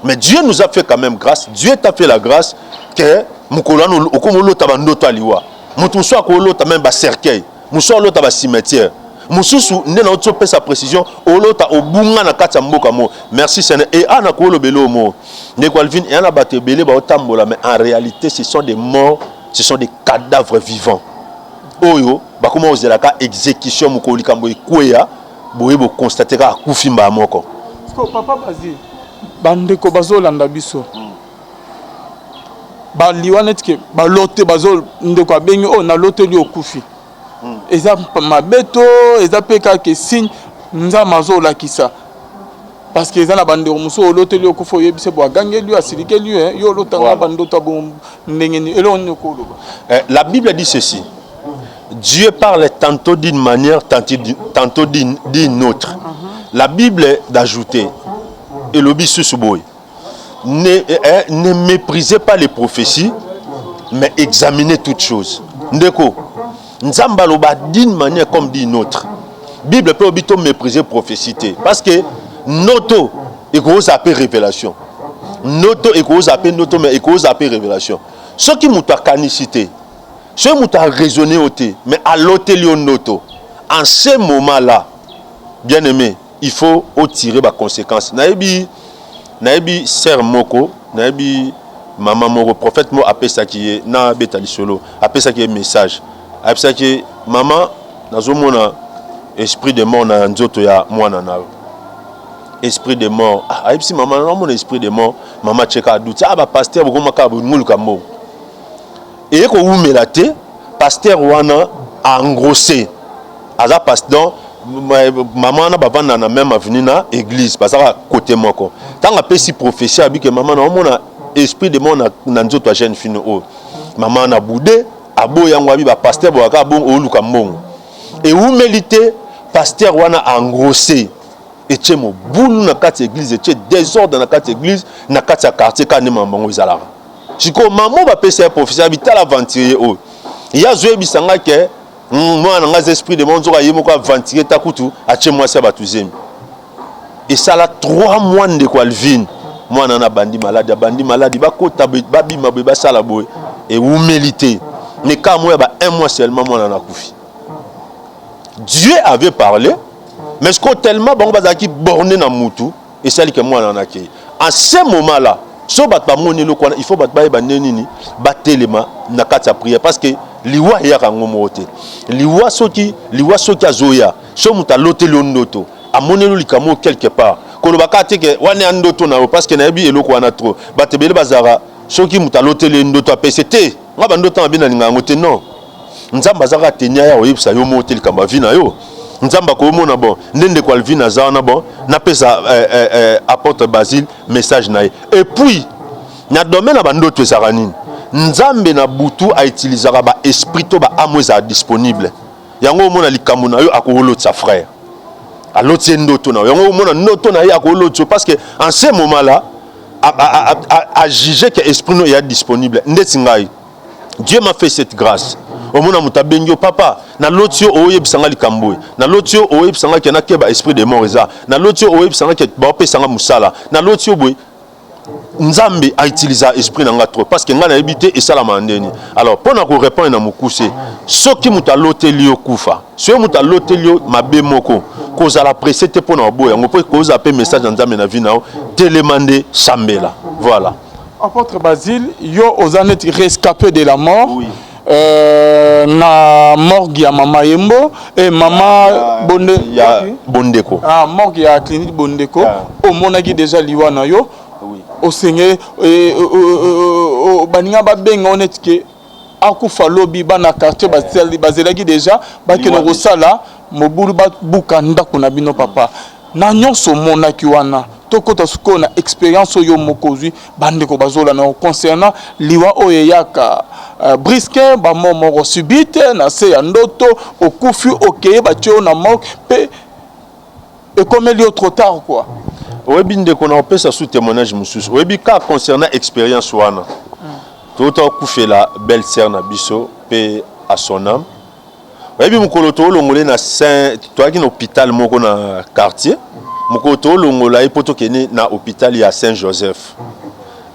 [SPEAKER 1] Mais Dieu nous a fait quand même grâce, Dieu t'a fait la grâce ke mokolo wana okoma olota bandoto ya liwa. Moto mosusu akolota même bacercueil, mosusu alota bacimetière, mosusu nde na oti opesa précision, olota obunga na kati ya mboka mo. Merci Seigneur. E a na kolobela oyo mo, ndeko Alvin, eya na bato ebele baotambola, mais en réalité ce sont des morts, ce sont des cadavres vivants oyo bakoma kozelaka exécution. Mokolo likambo ekweya boye, boconstate kaka akufi mbala moko.
[SPEAKER 2] Parce que papa Basile, Bandeko bazolanda biso, baliwa neti ke balote, bazo ndeko abengi oyo naloteli okufi, eza mabe to eza mpe kaka signe Nzambe azolakisa? Parce que eza na bandeko mosusu, oloteli okufa, oyebisi bo agangeli yo, asilikeli yo, yo olotanga bandoto ya ndenge nini? Eloko nini okoloba?
[SPEAKER 1] La Bible dit ceci: Dieu parle tantôt d'une manière, tantôt d'une autre. La Bible d'ajouter, elobi susu boye: ne méprisez pas les prophéties, mais examinez toutes choses. Ndeko, Nzambe aloba d'une manière comme d'une autre. Bible mpe obi to mépriser prophétie te, parce que ndoto ekozala mpe révélation. Ndoto ekozala mpe ndoto, mais ekozala mpe révélation. Soki moto akanisi te, soki moto araisonne yo te, mais aloteli yo ndoto, en ce moment là, bien aimé, il faut otirer baconséquence. Nayebi sœur moko, nayebi mama moko, prophète moko apesaki ye, nabeta lisolo, apesaki ye message, ayebisaki ye: "Mama, nazomona esprit de mort na nzoto ya mwana na yo, esprit de mort." Ah, ayebisi mama: "Nazomona esprit de mort." Mama tieka aduti: "Ah, bapasteur bokomaka bongoluka mbongo." Eye kowumela te, pasteur wana engrossé, aza pasteur. Mama wana bavanda na même avenue na église, bazalaka côté moko. Ntango apesi prophétie, abike: "Mama, naomona esprit de mort na nzoto ya jeune fille oyo." Mama na bude aboyi yango, abi: "Bapasteur boyaka bongo, oluka mbongo." Ewumeli te, pasteur wana engrossé, etie mobulu na kati ya église, etie désordre na kati ya église, na kati ya quartier. Kaka nde mama bango ezalaka sikoyo. Mama bapesa ye prophétie, abi: "Tala aventurier oyo, ye azoyebisa nga ke mwana na nga aza esprit de mort, nzoka ye moko aventurier." Ta kutu atie mwasi ya bato zemi. Esala 3 mois, ndeko Alvine, mwana na abandi maladi, abandi maladi, bakota babima boye, basala boye, ewumeli te, mais kaka moya ba un mois seulement, mwana nakufi. Dieu avait parlé, mais ce tellement bango bazalaki borné na mutu, esali ke mwana wana akei. En ce moment là, so bato bamoni eloko wana, il faut bato bayeba nde nini, batelema na kati ya prière, parce que liwa eyaka yango moko te. Liwa soki azoya, so moto aloteli yo ndoto, amoneli likambo quelque part, koloba kaka te ke wana ya ndoto na yo, parce que nayebi eloko wana trop. Bato ebele bazalaka, soki moto aloteli ye ndoto, apese te: "Nga bandoto mabe, nalinga yango te." Non, Nzambe azaka tenia ya koyebisa yo moko te likambo ya vie na yo. Nzambe akomona: "Bon, nde ndeko Alvine aza wana, bon, napesa apôtre Basile message na ye." Et puis na domaine na bandoto ezalaka nini? Nzambe na butu autilisaka baesprit to baâme ezala disponible. Yango omona likambo na yo, akokolotisa frère, aloti ye ndoto na yo. Yango omona ndoto na ye, akoloti yo, parce que en ce moment là ajuge que esprit no eya disponible. Ndeti ngai, Dieu m'a fait cette grâce. Omona moto abengi yo: "Papa, naloti yo oyebisanga likambo oyo, naloti yo oyebisanga ke nakeba, esprit de mort eza, naloti yo oyebisanga ke baopesanga mosala, naloti yo boye." Nzambe autiliza esprit na nga trop, parce que ngai nayebi te esalama ndeni. Alors, mpo na korépondre na mokuse, soki moto aloteli yo kufa, soki moto aloteli yo mabe moko, kozala pressé te mpo na koboya yango, mpo kozala mpe message ya Nzambe na vie na yo. Telema nde, sambela, voilà.
[SPEAKER 2] Apôtre Basile, yo oza neti rescapé de la mort.
[SPEAKER 1] Oui.
[SPEAKER 2] Na morgue ya mama Yembo e mama Bonde,
[SPEAKER 1] ya Bondeko.
[SPEAKER 2] Ah, morgue ya clinique Bondeko. Omonaki déjà liwa na yo. Osenge baninga babenga o neti ke akufa lobi. Bana quartier bazelaki déjà, bakende kosala mobulu, babuka ndako na bino. Papa, na nyonso omonaki wana, tokɔta sikoyo na expérience oyo moko ozwi. Bandeko bazolanda, concernant liwa oyo eyaka brusque, bamort moko subite, na se ya ndoto, okufi, okeye, batie yo na morgue mpe ekomeli yo trop tard, quoi.
[SPEAKER 1] Oyebi, ndeko, na opesa su témoignage mosusu. Oyebi, kaka concernant expérience wana, touta okufela belle sœur na biso, mpe à son âme. Oyebi, mokolo toolongola ye na saint, toyaki na hôpital moko na quartier. Mokolo toolongola ye mpo tokende na hôpital ya Saint Joseph,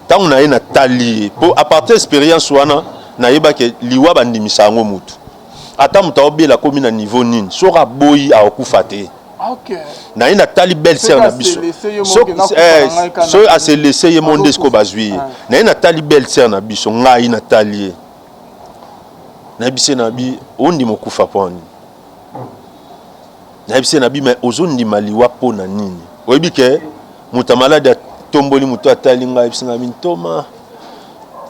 [SPEAKER 1] ntango na ye natali ye, mpo à partir expérience wana nayebaki liwa bandimisa yango mutu. Ata moto aobela, komi na niveau nini, soki aboyi, akokufa te. Na ye natali belle sœur na biso, soki aselese ye mo nde sikoyo bazwi ye. Na ye natali belle sœur na biso, ngai natali ye, nayebisi ye na bi: "Ondima okufa mpo nini?" Nayebisi ye na bi: "Mais ozondima liwa mpo na nini?" Oyebi ke moto ya maladi ya Atomboli moto, atali ngai, ayebisi ngai: "Ntoma,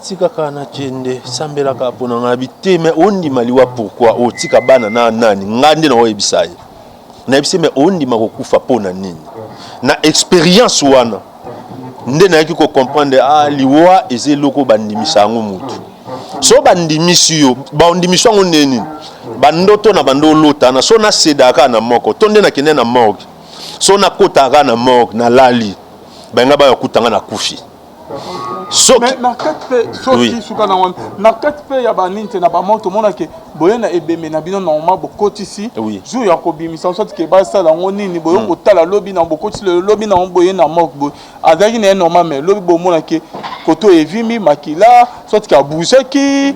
[SPEAKER 1] tika kaka nakende, sambelaka mpo na ngai." Te, mais ondima liwa pourquoi? Otika bana na nani? Ngai nde naoyebisa ye, nayebisi: "Mais ondima kokufa mpo na nini?" Na expérience wana nde nayaki kocomprendre: ah, liwa eza eloko bandimisa yango mutu. So bandimisi yo, bandimisi yango nde nini? Bandoto na bando olotana so nasedaka kaka na moko to nde nakende na morgue, so nakotaka kaka na morgue, nalali, bayenga baya kutanga nakufi. Soki
[SPEAKER 2] Mais na kati mpe soki suka na wana, na kati mpe ya banini te, na bamorgue, tomonake boye na ebembe na bino, normalement bokotisi jour ya kobimisa, soit ke basala yango nini, boye kotala lobi na bokotisi lelo, lobi na boye na morgue boye azalaki na ye normal, mais lobi bomonake koto evimbi makila, soit ke abougeaki,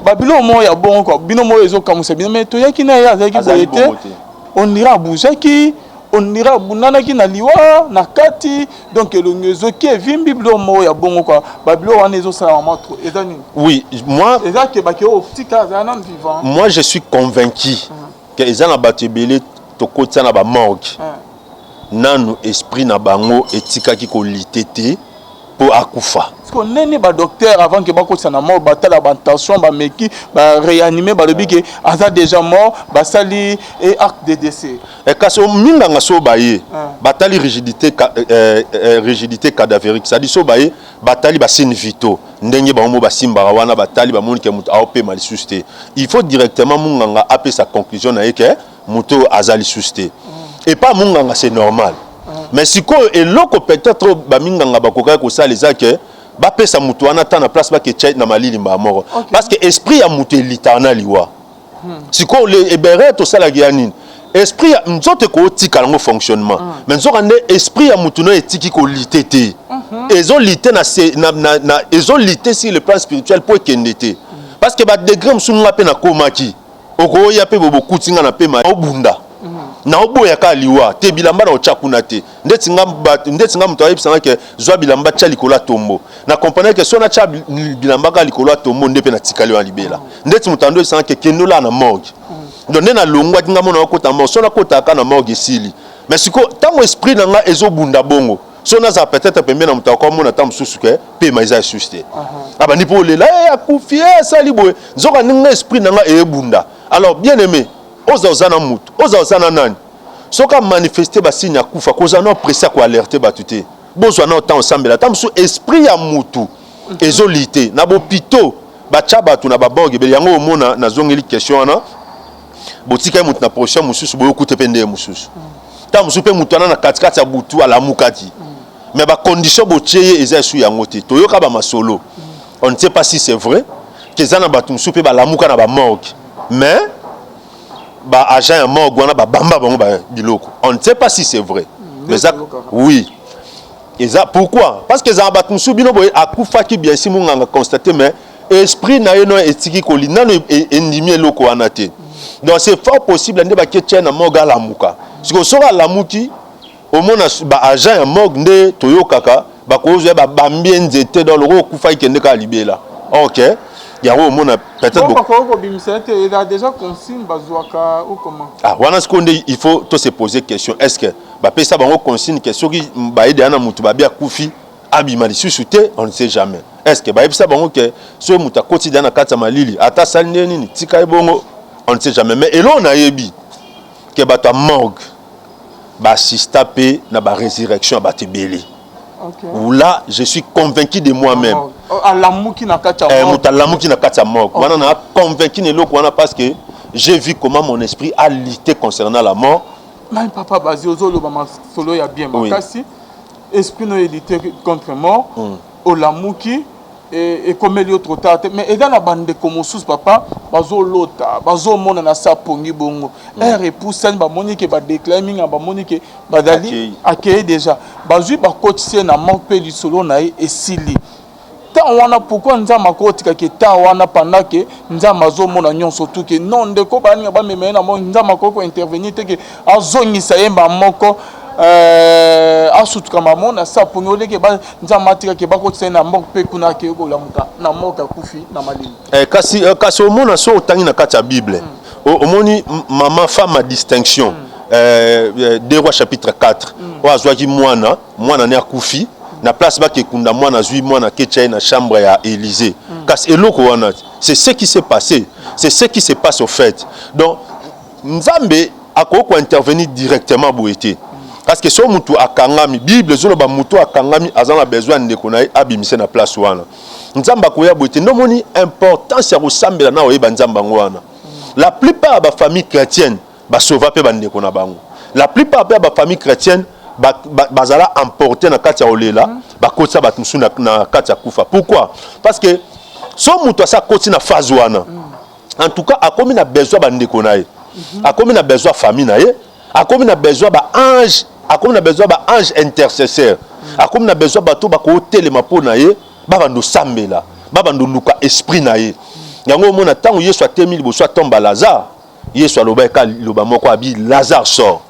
[SPEAKER 2] babiloko moko ya bongo quoi. Bino moko ezokamwisa bino, mais toyaki na ye, azalaki boye
[SPEAKER 1] Azali
[SPEAKER 2] te.
[SPEAKER 1] Bongo te.
[SPEAKER 2] On dirait abougeaki, on dirait abundanaki na liwa na kati, donc elongi ezoki, evimbi, biloko moko ya bongo quoi. Babiloko wana ezosala mama trop, eza nini?
[SPEAKER 1] Oui, moi
[SPEAKER 2] Eza ke bake otika azala nanu vivant.
[SPEAKER 1] Moi, je suis convaincu ke eza na bato ebele tokotisa na bamorgue, nanu esprit na bango etikaki kolite te mpo akufa.
[SPEAKER 2] Parce que nini, badocteur, avant ke bakotisa na mort, batala batension, bameki baréanime, balobi ke aza déjà mort, basali e acte de décès.
[SPEAKER 1] Kasi minganga so baye batali rigidité, rigidité cadavérique, c'est-à-dire so baye batali basigne vitaux, ndenge bango mo basimbaka wana, batali, bamoni ke moto aopema lisusu te, il faut directement munganga apesa conclusion na ye ke moto oyo aza lisusu te. Epa munganga, c'est normal. Mais sikoyo, eloko peut-être baminganga bakokaki kosala eza ke bapesa moto wana ta na place, baketia na malili mbala moko, parce que esprit ya moto elitaka na liwa. Sikoyo ebere tosalaki ya nini? Esprit ya nzoto ekotikala yango fonctionnement, mais nzoka nde esprit ya motu no etiki kolite te, ezolite na, se- na, na, na ezolite sur le plan spirituel mpo ekende te, parce que badegré mosusu nga mpe nakomaki, okoya mpe bo bokuti nga na pema obunda, naoboya kaka liwa te, bilamba na otya kuna te. Ndeti nga moto ayebisanga ke zwa bilamba, tia likolo ya tombo, na comprendre ke so natya bilamba kaka likolo ya tombo nde mpe natikali wana libela. Ndeti moto ando oyebisanga ke kende olala na morgue, donc nde nalongwaki nga mona nakota morgue, so nakotaka na morgue esili. Mais sikoyo, ntango esprit na nga ezobunda bongo, so nazala peut-être pembeni na moto, akomona ta mosusu ke pema eza lisusu te, abandi mpo olela: "E, akufi, e, asali boye." Nzoka ndenge esprit na nga eyebunda. Alors, bien aimé, oza oza na mutu, oza oza na nani, soki amanifeste basigne akufa, kozala na presse ya koalerte bato te. Bozwa na ntango osambela. Ata mosusu esprit ya mutu ezoli te. Na bopito batya bato na bamorgue ebele, yango omona nazongeli question wana: botikali motu na position mosusu, boyokuta mpe ndenge mosusu. Ntango mosusu mpe motu wana na katikati ya butu alamukaki, mais bacondition botie ye eza esu yango te. Toyoka bamasolo, on ne sait pas si c'est vrai, ke eza na bato mosusu mpe balamuka na bamorgue, mais baagent ya morgue wana babamba bango biloko. On ne sait pas si c'est vrai, mais eza oui, eza. Pourquoi? Parce que ezala bato mosusu, bino boye akufaki bien, si monganga constate, mais esprit na ye no etiki koli nano, endimi eloko wana te. Donc c'est fort possible nde bakie tia na morgue, alamuka. Sikoyo soki alamuki, omona baagent ya morgue nde toyokaka bakozwa babambi ye nzete, donc loko okufaki, kende kaka libela. Ok, yango omona peut-être
[SPEAKER 2] Bakoki kobimisa ete eza déjà consigne bazwaka ou comment?
[SPEAKER 1] Ah, wana sikoyo nde il faut to se poser question: est ce que bapesa bango consigne ke soki bayede na motu babi akufi, abima lisusu te? On ne sait jamais. Est ce que bayebisa bango ke soki moto akoti deya na kati ya malili, ata asali nde nini, tika ye bongo? On ne sait jamais. Mais eloko nayebi ke bato ya morgue baassista mpe na barésurrection ya bato ebele. Là, je suis convaincu de moi-même.
[SPEAKER 2] Alamuki na kati ya
[SPEAKER 1] Moto alamuki na kati ya morgue wana, na convaincu na eloko wana, parce que j'ai vu comment mon esprit a lutté concernant la mort.
[SPEAKER 2] Mais papa Bazi, ozoloba masolo ya bien makasi. Esprit no elite contre mort, olamuki, ekomeli yo trop tard te. Mais eza na bandeko mosusu, papa, bazolota, bazomona na sa pongi bongo, heure epusani, bamoni ke badéclare mingi, bamoni ke bazali akei déjà, bazwi, bakotisi ye na morgue mpe lisolo na ye esili. Ntango wana, pourquoi Nzambe akotikaki ntango wana, pendant ke Nzambe azomona nyonso tu ke non, ndeko baninga bamema ye na morgue, Nzambe akoki kointervenir te ke azongisa ye moko, asutuka mamo na sa pongi, oleke Nzambe atikaki bakotisa ye na morgue mpe kuna akei kolamuka na morgue, akufi na malili?
[SPEAKER 1] Kasi omona, so otangi na kati ya Bible, omoni mama femme à distinction, 2 Rois chapitre 4, oyo azwaki mwana, mwana ne akufi. Na place bakekunda mwana, azwi mwana, aketya ye na chambre ya Élysée. Kasi eloko wana, c'est ce qui s'est passé, c'est ce qui se passe au fait. Donc Nzambe akoki kointervenir directement boye te, parce que so mutu akangami, Bible ezoloba mutu akangami aza na besoin ya ndeko na ye abimise na place wana. Nzambe akoya boye te. Ndomoni importance ya kosambela na oyeba Nzambe yango wana. La plupart ya bafamille chrétienne basauva mpe bandeko na bango. La plupart mpe ya bafamille chrétienne bazala emporté na kati ya kolela, bakotisa bato mosusu na kati ya kufa. Pourquoi? Parce que so moto asi akoti na phase wana, en tout cas akomi na besoin bandeko na ye, akomi na besoin famille na ye, akomi na besoin baange, akomi na besoin baange intercesseur, akomi na besoin bato bakotelema mpo na ye, babanda osambela, babanda oluka esprit na ye. Yango omona, ntango Yesu atemi liboso atomba Lazare, Yesu alobaki ka liloba moko, abi: "Lazare, sort."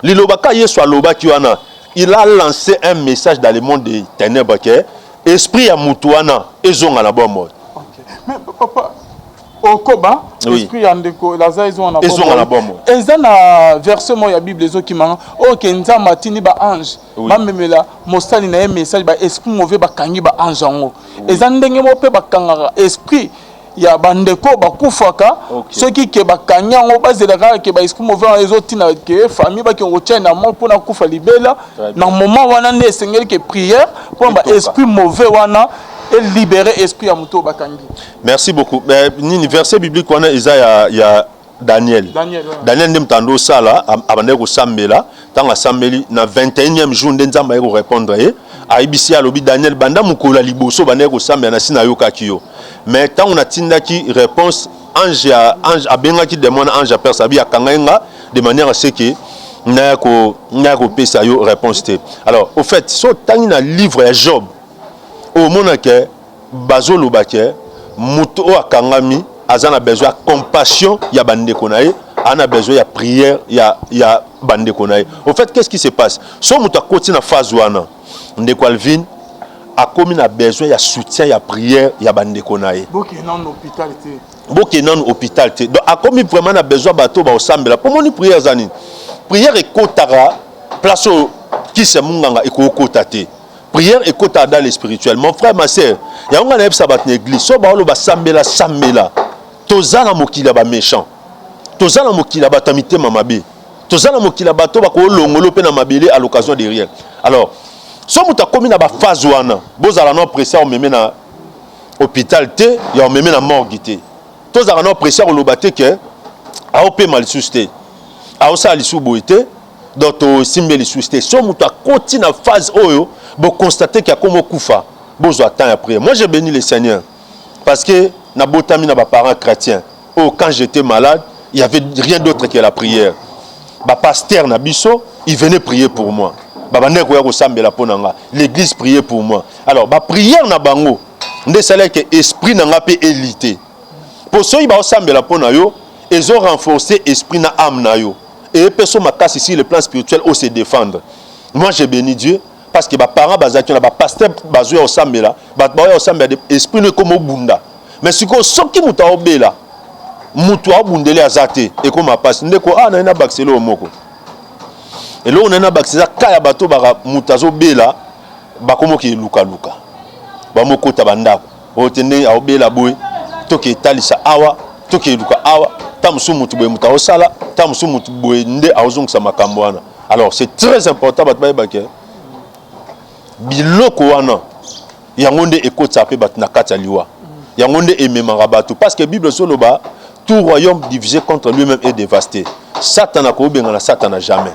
[SPEAKER 1] Liloba ka Yesu alobaki wana, il a lancé un message dans le monde des ténèbres ke esprit ya mutu wana ezonga na bomoi.
[SPEAKER 2] Mais papa, okoba esprit ya ndeko Lazare ezonga na
[SPEAKER 1] Ezonga na bomoi.
[SPEAKER 2] Eza na verset moko ya Bible ezokimanga oyo ke Nzambe atindi baange bamemela mosali na ye message, baesprit mauvais bakangi baange yango. Eza ndenge moko mpe bakangaka esprit ya bandeko bakufaka. Soki ke bakangi yango, bazela kaka ke baesprit mauvais wana ezotina ke famille bakende kotia na mort mpona kufa libela. Na moment wana nde esengeli ke prière mpona baesprit mauvais wana elibérer esprit ya moto oyo bakangi.
[SPEAKER 1] Merci beaucoup. Mais nini, verset biblique wana eza ya Daniel.
[SPEAKER 2] Daniel, ouais.
[SPEAKER 1] Daniel nde moto ando osala, abandaki kosambela. Ntango asambeli, na 21e jour nde Nzambe aye korépondre ye, ayebisi ye, alobi: "Daniel, banda mokolo ya liboso bandaki kosambela, na si nayokaki yo. Mais ntango natindaki réponse, ange ya ange abengaki démon na ange ya Perse, abi akangai nga de manière à ce que naya kopesa yo réponse te." Alors au fait, so otangi na livre ya Job, omona ke bazoloba ke moto oyo akangami aza na besoin ya compassion ya bandeko na ye, aza na besoin ya prière ya bandeko na ye. Au fait, qu'est-ce qui se passe? So moto akoti na phase wana, ndeko Alvin, akomi na besoin ya soutien ya prière ya bandeko na ye.
[SPEAKER 2] Bokende nano hôpital te.
[SPEAKER 1] Bokende nanu hôpital te. Donc akomi vraiment na besoin bato baosambela. Mpo moni, prière eza nini? Prière ekotaka place oyo kisi ya monganga ekokota te. Prière ekotaka dans le spirituel, mon frère, ma sœur. Yango ngai nayebisa bato na église, so baoloba sambela, sambela. Toza na mokili ya baméchant, toza na mokili ya bato ya mitema mabe, toza na mokili ya bato bakolongolo mpe na mabele à l'occasion de rien. Alors so moto akomi na baphase wana, bozala na pressé omeme na hôpital te, ya omeme na morgue te. Tozalaka na pressé ya koloba te ke aopema lisusu te, aosala lisusu boye te, donc tosimbe lisusu te. So moto akoti na phase oyo boconstate ke akomi okufa, bozwa temps ya prière. Moi, j'ai béni le Seigneur parce que nabotami na baparents chrétiens oyo, quand j'étais malade, il y avait rien d'autre que la prière. Bapasteur na biso, il venait prier pour moi, babandaki koya kosambela mpo na nga, l'église priait pour moi. Alors baprière na bango nde esalaki esprit na nga mpe elite, mpo soki baosambela mpo na yo, ezo renforcer esprit na âme na yo, eyepesa makasi sur le plan spirituel o se défendre. Moi, j'ai béni Dieu parce que baparents bazalaki na bapasteur, bazoya kosambela, bato baoya kosambela, esprit no ekoma obunda. Mais sikoyo, soki moto aobela, moto aobundeli aza te, ekoma mpasi. Ndeko, awa naye nabakisa eloko moko. Eloko naye nabakisa eza ka ya bato baka moto azobela, bakomoki elukaluka, bamokota bandako oyo te, ndenge aobela boye, toke etalisa awa, toke eluka awa, ta mosusu motu boye, moto aosala ta mosusu motu boye nde aozongisa makambo wana. Alors c'est très important bato bayebake biloko wana, yango nde ekotisaka mpe bato na kati ya liwa, yango nde ememaka bato, parce que Bible ezoloba: "Tout royaume divisé contre lui-même est dévasté." Satana koobengana Satana jamais.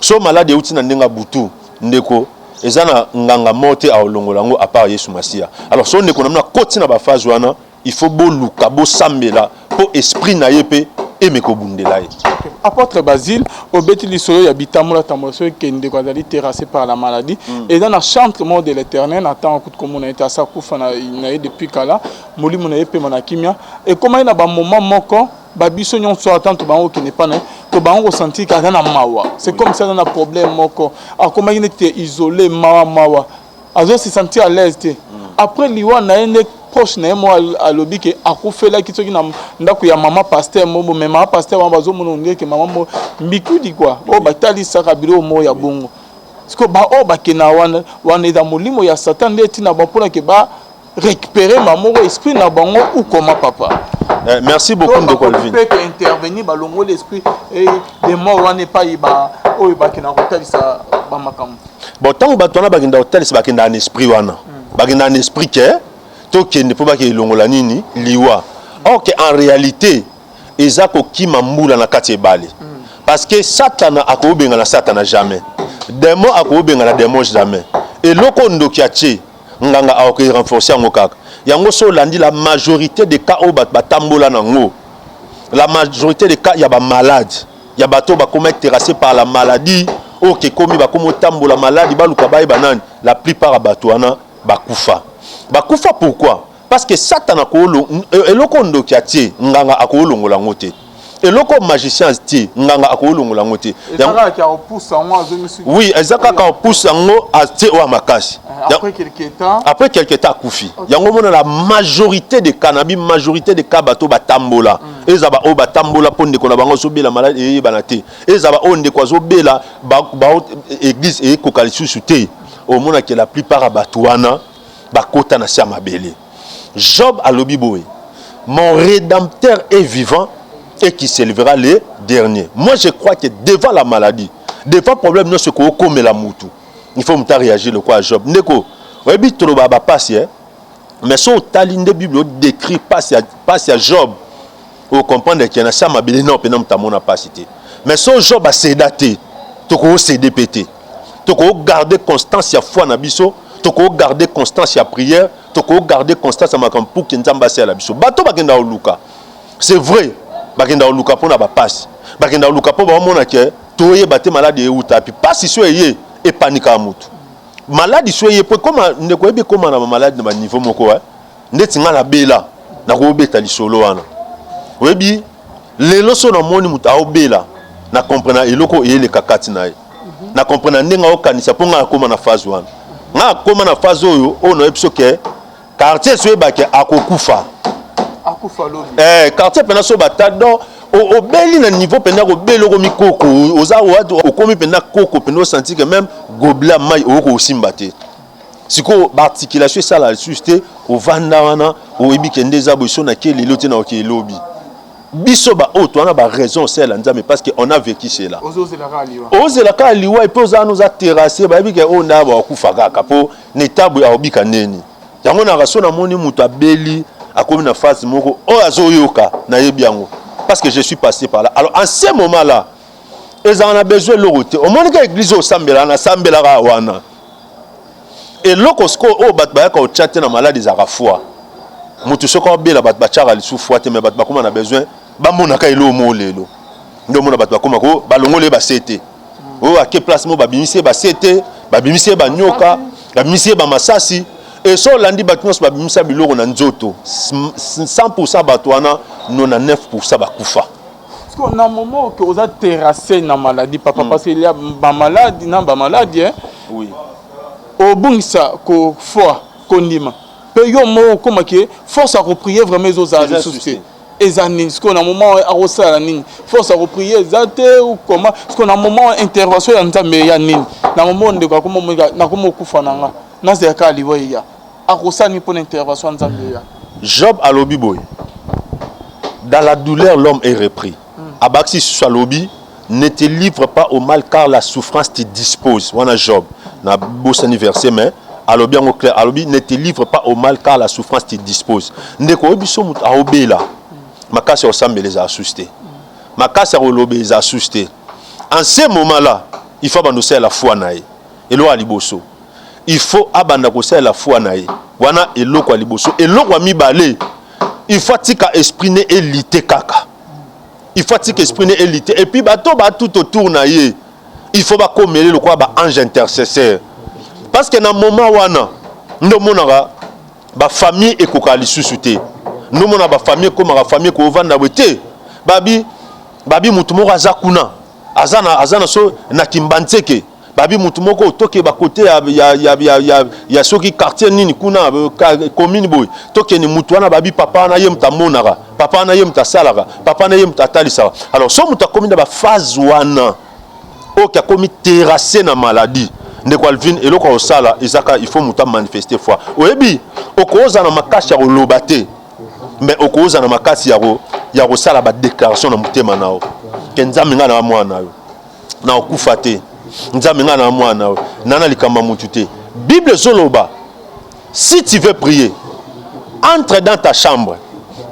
[SPEAKER 1] So maladi euti na ndenge ya butu, ndeko, eza na nganga moko te aolongola yango à part Yesu Masiya. Alors so ndeko na bino akoti na baphase wana, il faut boluka bosambela mpo esprit na ye mpe eme kobundela ye.
[SPEAKER 2] Apôtre Basile, obeti lisolo ya bitambola tambola soki ndeko azali terrassé par la maladie. Eza na chantre moko de l'Éternel, na ntango akuti komona ye te, asa kufa na ye depuis kala, molimo na ye pema na kimia. Ekomaki na bamoment moko, babiso nyonso ata to bango okende pa na ye, to bango kosentir ke aza na mawa. C'est comme si aza na problème moko, akomaki neti isolé, mawa mawa, azo se sentir à l'aise te. Après liwa na ye nde proche na ye moko alobi ke akufelaki soki na ndako ya mama pasteur moko, mais mama pasteur wana bazomona ondire ke mama mo mbikudi kua oyo batalisaka biloko moko ya bongo. Sikoyo baoyo bakenda wana, wana eza molimo ya Satan nde etina bango mpona ke ba récupérer ma moko esprit na bango ou comment, papa?
[SPEAKER 1] Merci beaucoup, ndeko Alvin.
[SPEAKER 2] Mpe intervenir, balongoli esprit de mort wana epai ba oyo bakenda kotalisa bamakambo.
[SPEAKER 1] Bon, ntango bato wana bakenda kotalisa, bakenda na esprit wana, bakenda na esprit ke tokende mpo bakende elongola nini, liwa. Or que en réalité eza kokima mbula na kati ebale, parce que Satana akobengana Satana jamais, démon akobengana démon jamais. Eloko ndoki atie, nganga akoki renforcer yango kaka. Yango so olandi la majorité des cas oyo bato batambola nango, la majorité des cas ya bamalade, ya bato oyo bakoma terrassé par la maladie, oyo kekomi bakoma otambola maladi, baluka bayeba nani, la plupart ya bato wana bakufa. Bakufa pourquoi? Parce que Satana, eloko ndoki atie, nganga akolongola yango te. Eloko magicien atie, nganga akolongola yango te. Oui, eza kaka kopusa yango, atie oyo makasi. Après quelque temps akufi. Yango omona la majorité de cas, nabi majorité de cas, bato batambola, eza baoyo batambola mpo ndeko na bango azobela maladi eyebana te, eza baoyo ndeko azobela, église eyekoka lisusu te. Omonaki la plupart ya bato wana bakota na se ya mabele. Job alobi boye: "Mon rédempteur est vivant et qui s'élèvera le dernier." Moi, je crois que devant la maladie, devant problème nyonso ekokomela mutu, il faut mutu aréagir lokola Job. Ndeko, oyebi, toloba bapasi, eh? Mais so otali nde Bible odécrit pasi ya Job, ocomprendre ke na se ya mabele nao mpena moto amona pasi te. Mais so Job acéda te, tokocéder mpe te. Tokogarde constance ya foi na biso, tokogarde constance ya prière, tokogarde constance ya makambo pour ke Nzambe asala biso. Bato bakenda koluka, c'est vrai, bakenda koluka mpona bapasi, bakenda koluka mpo baomona ke toyeba te maladi euta api. Pasi so eye, epanikaka motu. Maladi so eye, po ekoma, ndeko, oyebi, ekóma na bamaladi na baniveau moko ndeti nga nabela, nakobeta lisolo wana. Oyebi, lelo so namoni moto aobela, na comprendre eloko eyeleka kati na ye, na comprendre ndenge aokanisa, mpo ngai akóma na phase wana. Ngai akóma na phase oyo, oyo nayebi so ke quartier so oyebake akokufa. Quartier mpena so bata donc obeli na niveau mpenza kobeli, okomi koko, oza okomi mpenza koko mpenza, osanti ke même gobelet ya mai okoki kosimba te. Sikoyo baarticulation esala lisusu te. Ovanda wana, oyebi ke nde eza boye, so nake lelo te, na oke elobi. Biso baoyo towana baraison osalela Nzambe, parce que on a vécu cela. Ozela kaka liwa, epe oza wana, oza terrasse, bayebi ke oyo nda bakufa kaka mpo na etabu aobika ndeni. Yango naka so namoni moto abeli, akomi na phase moko oyo azoyoka, nayebi yango parce que je suis passé par là. Alors, en ce moment là, ezalaka na besoin eloko te. Omoni ka église oyo osambelaka, nasambelaka wana. Eloko sikoyo oyo bato bayaka kotya te na maladi ezalaka foi. Moto soki abela, bato batyaka lisusu foi te, mais bato bakóma na besoin bamonaka eloko moko. Lelo nde omona bato bakóma ko balongoli ye base te, oyo ake place moko, babimisi ye base te, babimisi ye banyoka, babimisi ye bamasasi. E so olandi bato nyonso babimisa biloko na nzoto, 100 bato wana, 99 bakufa.
[SPEAKER 2] Na moment oyo oza terrassé na maladie, papa, parce qu'il y a bamaladi na bamaladi, hein?
[SPEAKER 1] Oui.
[SPEAKER 2] Obungisa ko foi, kondima mpe yo moko, okomaki force ya koprier vraiment ezozala lisusu te. Eza nini sikoyo na moment akosala nini? Force ya koprier eza te, koma sikoyo na moment intervention ya Nzambe ya nini? Na moment ndeko nakoma okufa na nga, nazela kaka liwa eya, akosala nini mpona intervention ya Nzambe eya?
[SPEAKER 1] Job alobi boye: "Dans la douleur, l'homme est repris." Abakisi susu, alobi: "Ne te livre pas au mal, car la souffrance te dispose." Wana Job, na bosani verset, mais alobi yango clair. Alobi: "Ne te livre pas au mal, car la souffrance te dispose." Ndeko, oyebi, so moto aobela, makasi ya kosambela ezala susu te, makasi ya koloba ezala susu te. En ce moment là, il faut abanda kosalela foi na ye. Eloko ya liboso, il faut abanda kosalela foi na ye wana, eloko ya liboso. Eloko ya mibale, il faut atika esprit ne elite kaka, il faut atika esprit ne elite. Et puis bato ba tout autour na ye, il faut bakomele lokola baange intercesseur, parce que na moment wana nde omonaka bafamille ekokaka lisusu te. Nde omona bafamille ekomaka, famille ekovanda boye te. Babi mutu moko aza kuna, aza na so na Kimbantseke, babi mutu moko tokeba kote ya soki quartier nini kuna, commune boye, tokende mutu wana. Babi papa wana ye mutu amonaka, papa wana ye mutu asalaka, papa wana ye mutu atalisaka. Alors so mutu akomi na baphase wana, oyo akomi terrassé na maladie, Ndeko Alvin, eloko ya kosala eza kaka il faut moto amanifeste foi. Oyebi, okozala na makasi ya koloba te, mais okozala na makasi ya kosala badéclaration na motema na yo ke Nzambe, ngai na mwana na yo, na okufa te. Nzambe, ngai na mwana na yo, na likambo ya motu te. Bible ezoloba: si tu veux prier, entre dans ta chambre,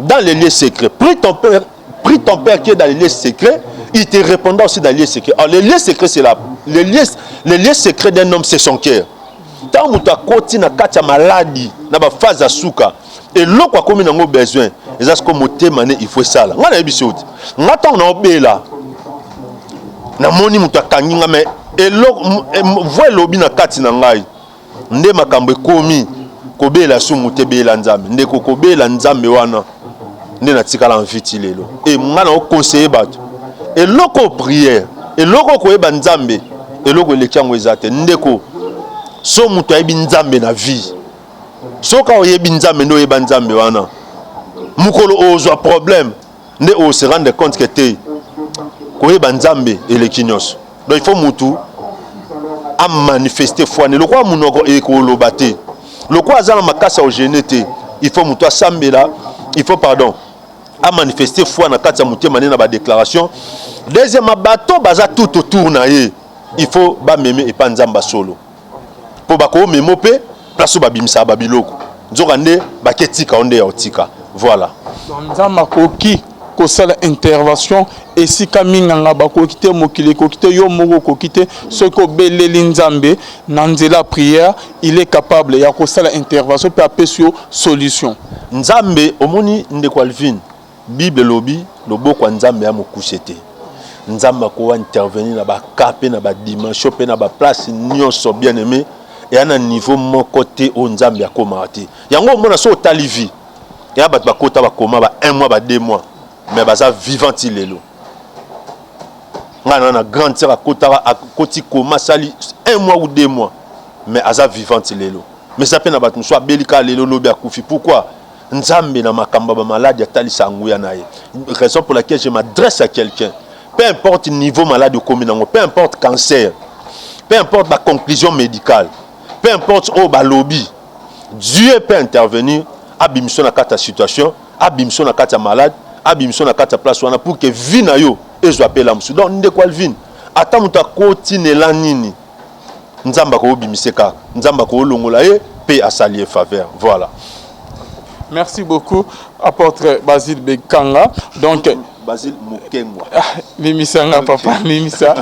[SPEAKER 1] dans les lieux secrets, prie ton père, prie ton père qui est dans les lieux secrets, il te répondra aussi dans les lieux secrets. Alors, les lieux secrets, c'est là. Les lieux secrets d'un homme, c'est son cœur. Ntango moto akoti na kati ya maladi, na baphase ya suka, eloko akomi nango besoin eza siko motema ne. Il faut esala. Ngai nayebi so te, nga ntango naobela, namoni moto akangi nga, mais voix elobi na kati na ngai nde makambo ekomi kobela sumu te, bela Nzambe. Ndeko, kobela Nzambe wana nde natikala mviti lelo. E nga na oconseiller bato, eloko prière, eloko koyeba Nzambe, eloko eleki yango eza te. Ndeko, so moto ayebi Nzambe na vie, soki oyebi Nzambe nde oyeba Nzambe wana, mokolo ozwa problème nde ose rendre compte ke te, koyeba Nzambe eleki nyonso. Donc il faut mutu amanifeste foi ne. Lokola monoko ekoloba te, lokola aza na makasi ya ojeûner te, il faut moto asambela, il faut, pardon, amanifeste foi na kati ya motema nde na badéclaration. Deuxièmement, bato baza tout autour na ye, il faut bameme epa Nzambe solo, mpo bakomema mpe place oyo babimisaka babiloko, nzoka nde baketika o nde ya otika. Voilà.
[SPEAKER 2] Nzambe akoki kosala intervention esika minganga bakoki te, mokili ekoki te, yo moko okoki te. Soki obeleli Nzambe na nzela prière, il est capable ya kosala intervention mpe apesi yo solution.
[SPEAKER 1] Nzambe, omoni, ndeko Alvin, Bible elobi loboko ya Nzambe ya mokuse te. Nzambe akowa intervenir na baka mpe na badimension mpe na baplace nyonso. Bien aimé, eya na niveau moko te oyo Nzambe akomaka te. Yango omona, so otali vie eya bato bakota bakoma ba 1 mois, ba 2 mois, mais baza vivant ti lelo. Ngai na grande sœur akotaka, akoti koma, asali 1 mois ou 2 mois, mais aza vivant ti lelo. Mais eza mpe na bato mosusu abeli kaka lelo, lobi akufi. Pourquoi? Nzambe na makambo ya bamaladi atalisa nguya na ye. Raison pour laquelle je m'adresse à quelqu'un: peu importe niveau maladi okomi nango, peu importe cancer, peu importe baconclusion médicale, peu importe oyo balobi, Dieu peut intervenir, abimiso na kati ya situation, abimiso na kati ya malade, abimiso na kati ya place wana pour que vie na yo ezwa mpe mosusu. Donc ndeko Alvin, ata moto akotinela nini, Nzambe akoobimisa kaka, Nzambe akoolongola ye mpe asali ye faveur. Voilà.
[SPEAKER 2] Merci beaucoup, apôtre Basile Bekanga. Donc
[SPEAKER 1] Basile Mokengwa.
[SPEAKER 2] Ah, limisanga, okay. Papa, limisa.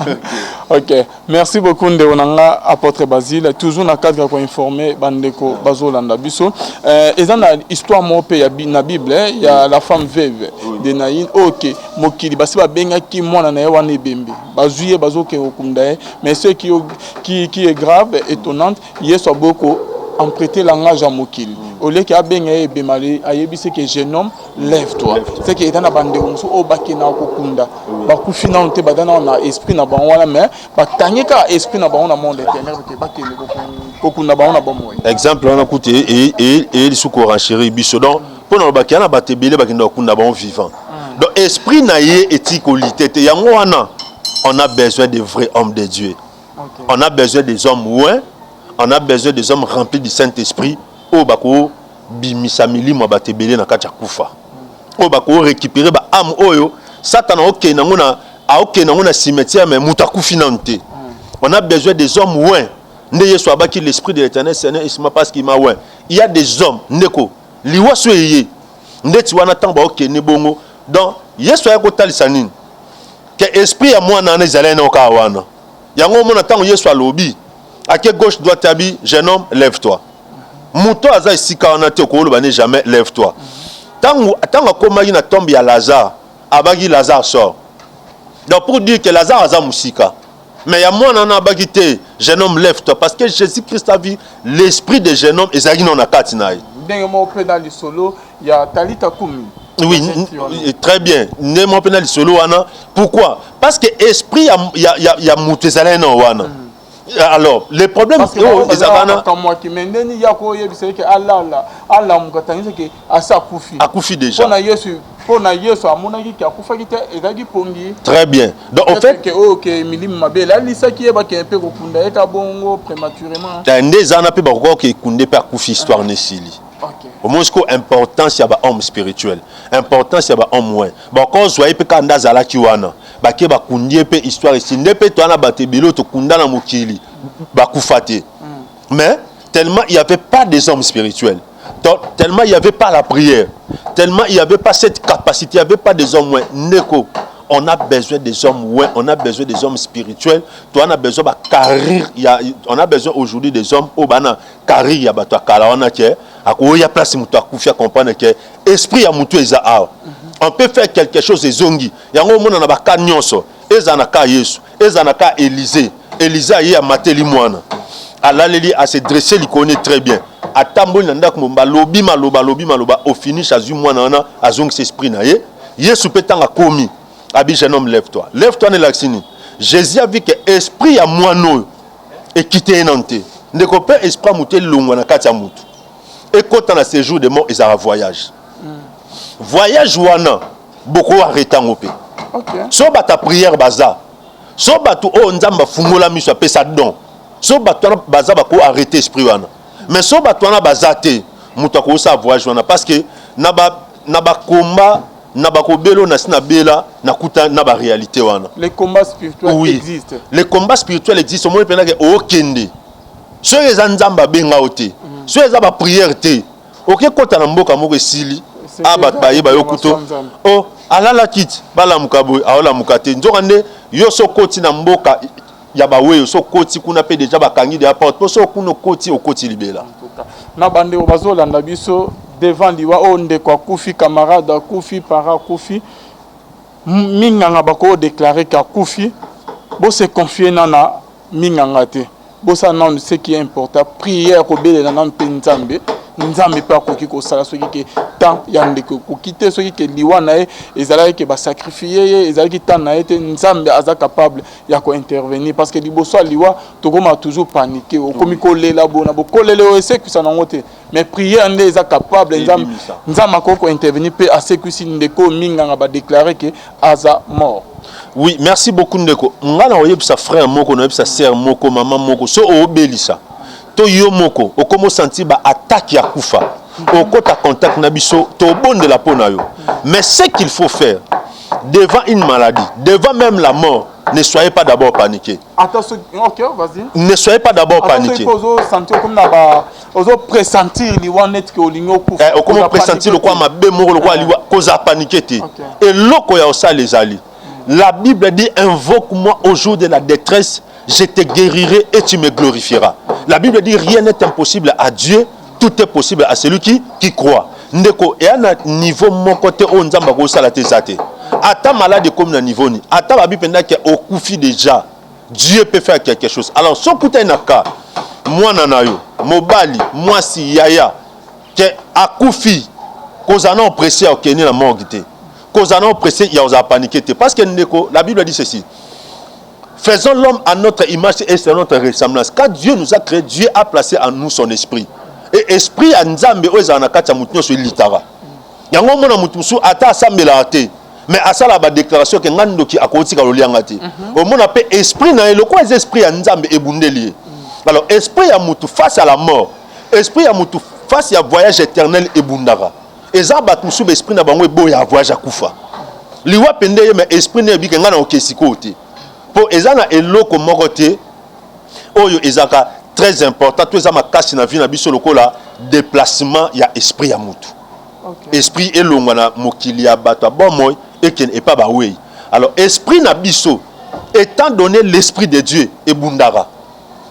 [SPEAKER 2] Ok, merci beaucoup, ndeko na nga apôtre Basile. Toujours na cadre ya koinformer bandeko bazolanda biso, eza na histoire moko mpe na Bible ya la femme veuve de Naïn. Ok, mokili basi babengaki mwana na ye wana ebembe, bazwi ye, bazokende kokunda ye. Mais ce qui est grave, étonnante, Yesu aboyi ko emprunter langage ya mokili. Oleki abenga ye ebema, ayebisi ke: "Jeune homme, lève toi." C'est que eza na bandeko mosusu oyo bakendaka kokunda, bakufi nano te, baza nano na esprit na bango wana, mais bakangi kaka esprit na bango na monde éternel te, bakende kokunda bango na bomoi.
[SPEAKER 1] Exemple wana kutu eye lisusu korenchérir biso. Donc mpo na lobaki ya na bato ebele bakendaka kokunda bango vivant, donc esprit na ye eti kolite te. Yango wana on a besoin de vrais hommes de Dieu, on a besoin des hommes oints, on a besoin des hommes remplis du Saint-Esprit oyo bakobimisa milimo ya bato ebele na kati ya kufa, oyo bakorécupérer baâme oyo Satana aokende yango na, aokende yango na cimetière, mais moto akufi nanu te. On a besoin des hommes oints. Nde Yesu abaki: "L'esprit de l'Éternel Seigneur est sur moi parce qu'il m'a oint." Il y a des hommes, ndeko, liwa so eye ndeti wana, ntango baokende bongo, donc Yesu aya kotalisa nini? Ke esprit ya mwana wana ezali nao kaka wana. Yango omona, ntango Yesu alobi, ake gauche, droite, abi: "Jeune homme, lève toi." Moto aza esika wana te, okoloba ne jamais "lève toi". Ntango akomaki na tombe ya Lazare, abaki: "Lazare, sort." Donc pour dire que Lazare aza mosika, mais ya mwana wana abaki te: "Jeune homme, lève toi", parce que Jésus Christ a vu l'esprit de jeune homme ezalaki nano na kati na ye.
[SPEAKER 2] Ndenge moko mpe na lisolo ya Talita Kumi.
[SPEAKER 1] Oui, très bien, ndenge moko mpe na lisolo wana. Pourquoi? Parce que esprit ya moto ezalaki na wana. Alors le problème oyo
[SPEAKER 2] ezalaka na kamwaki me ndeni ya koyebisa ye ke alala alamuka tangisa ke asi akufi.
[SPEAKER 1] Akufi déjà.
[SPEAKER 2] Mpo na Yesu, mpo na Yesu amonaki ke akufaki te, ezalaki pongi.
[SPEAKER 1] Très bien. Donc en fait
[SPEAKER 2] ke oyo ke milimo mabe elalisaki ye, bakende mpe kokunda ye ka bongo prématurément.
[SPEAKER 1] Nde eza wana mpe bakoka kokunde mpe akufi, histoire nesili. Omoni sikoyo importance ya bahomme spirituel, importance ya bahomme oint. Bakozwa ye mpe kaka nde azalaki wana, bake bakundi ye mpe histoire esili. Nde mpe toza na bato ebele oyo tokunda na mokili bakufa te, mais tellement il y avait pas des hommes spirituels, tellement il y avait pas la prière, tellement il y avait pas cette capacité, il y avait pas des hommes oints. Ndeko, on a besoin des hommes oints, on a besoin des hommes spirituels. Toi, on a besoin ba carrière, on a besoin aujourd'hui des hommes oyo bana carrière ya bato ya kala wana, ke akoya place moto akufi, acomprendre ke esprit ya motu eza awa, on peut faire quelque chose, ezongi. Yango omona na baka nyonso, eza na ka Yesu, eza na ka Élisée. Élisée aye, amateli mwana, alaleli, ase dresse likolo ne très bien, atamboli na ndako mobimba, alobi maloba, alobi maloba, au finish azwi mwana wana, azongisa esprit na ye. Yesu mpe ntango akomi, abi: "Jeune homme, lève toi, lève toi." Nelakisi nini? Jésus a vu ke esprit ya mwana oyo ekite ye nano te. Ndeko, mpe esprit ya motu elongwa na kati ya motu, ekɔta na séjour de mort, ezalaka voyage. Voyage wana boko arrêter yango mpe. So bato ya prière baza, so bato oyo Nzambe afungola miso, apesa don, so bato wana baza, bako arrêter esprit wana. Mais so bato wana baza te, moto akosala voyage wana, parce que na bakomba na bakobela oyo nasi nabela, nakuta na baréalité wana.
[SPEAKER 2] Les combats spirituels
[SPEAKER 1] Oui.
[SPEAKER 2] existent.
[SPEAKER 1] Les combats spirituels existent. Omoni mpenza ke okende, soki eza Nzambe abenga yo te, soki eza baprière te, oke kota na mboka moko, esili. A bato bayeba yo kuto o alalaki ti balamuka boye, aolamuka te. Nzoka nde yo so okoti na mboka ya baweyo, so okoti kuna mpe deja bakangi deja porte, mpo so kuna okoti, okoti libela.
[SPEAKER 2] Na bandeko bazolanda biso, devant liwa oyo, ndeko akufi, camarade akufi, para akufi, minganga bakodéclarer ke akufi, bose confier na minganga te. Bosala nanu ce qui est important, prière, kobelela nanu mpe Nzambe. Nzambe mpe akoki kosala. Soki ke temps ya ndeko ekoki te, soki ke liwa na ye ezalaki ke basacrifier ye, ezalaki temps na ye te, Nzambe aza capable ya kointervenir. Parce que liboso ya liwa tokóma toujours paniqué, okomi kolela bona bokolela oyo esekwisa nango te, mais prière nde eza capable. Nzambe, Nzambe akoki kointervenir mpe asekwisi ndeko minganga badéclarer ke aza mort.
[SPEAKER 1] Oui, merci beaucoup ndeko. Nga na oyebisa frère moko, nayebisa sœur moko, mama moko, so oobelisa to yo moko okómi osentir baattaque ya kufa, okota contact na biso, tobondela mpo na yo. Mais ce qu'il faut faire devant une maladie, devant même la mort, ne soyez pas d'abord paniqué.
[SPEAKER 2] Attends, ok, vas-y.
[SPEAKER 1] Ne soyez pas d'abord paniqué.
[SPEAKER 2] Ozosentir comme na ba ozopressentir liwa neti ke olingi okufa.
[SPEAKER 1] Eh, okomi opressentir lokola mabe moko, lokola liwa, kozala paniqué te. Eloko ya osala ezali, la Bible dit: "Invoque-moi au jour de la détresse, je te guérirai et tu me glorifieras." La Bible dit: "Rien n'est impossible à Dieu, tout est possible à celui qui croit." Ndeko, eya na niveau moko te oyo Nzambe akosala te, eza te. Ata malade ekomi na niveau nini, ata babi mpenza ke okufi déjà, Dieu peut faire quelque chose. Alors soki okutani na ka mwana na yo mobali, mwasi, yaya ke akufi, kozala na opressé ya okende na morgue te, kozala na opressé ya kozala paniqué te. Parce que ndeko, la Bible dit ceci: "Faisons l'homme à notre image et selon notre ressemblance." Quand Dieu nous a créé, Dieu a placé en nous son esprit, et esprit ya Nzambe oyo ezala na kati ya motu nyonso elitaka. Yango omona motu mosusu ata asambelaka te, mais asalaka badéclaration ke ngai ndoki akotika lolianga te. Omona mpe esprit na ye, lokola eza esprit ya Nzambe, ebundeli ye. Alors esprit ya motu face à la mort, esprit ya motu face ya voyage éternel ebundaka. Eza bato mosusu baesprit na bango eboya voyage, akufa liwa pende ye, mais esprit na yebi ke ngai na oke sikoyo te, mpo eza na eloko moko te oyo ezalaka très important to eza makasi na vie na biso lokola déplacement ya esprit ya motu. Esprit elongwa na mokili ya bato ya bomoi, ekende epa bawei. Alors esprit na biso, étant donné l'esprit de Dieu, ebundaka,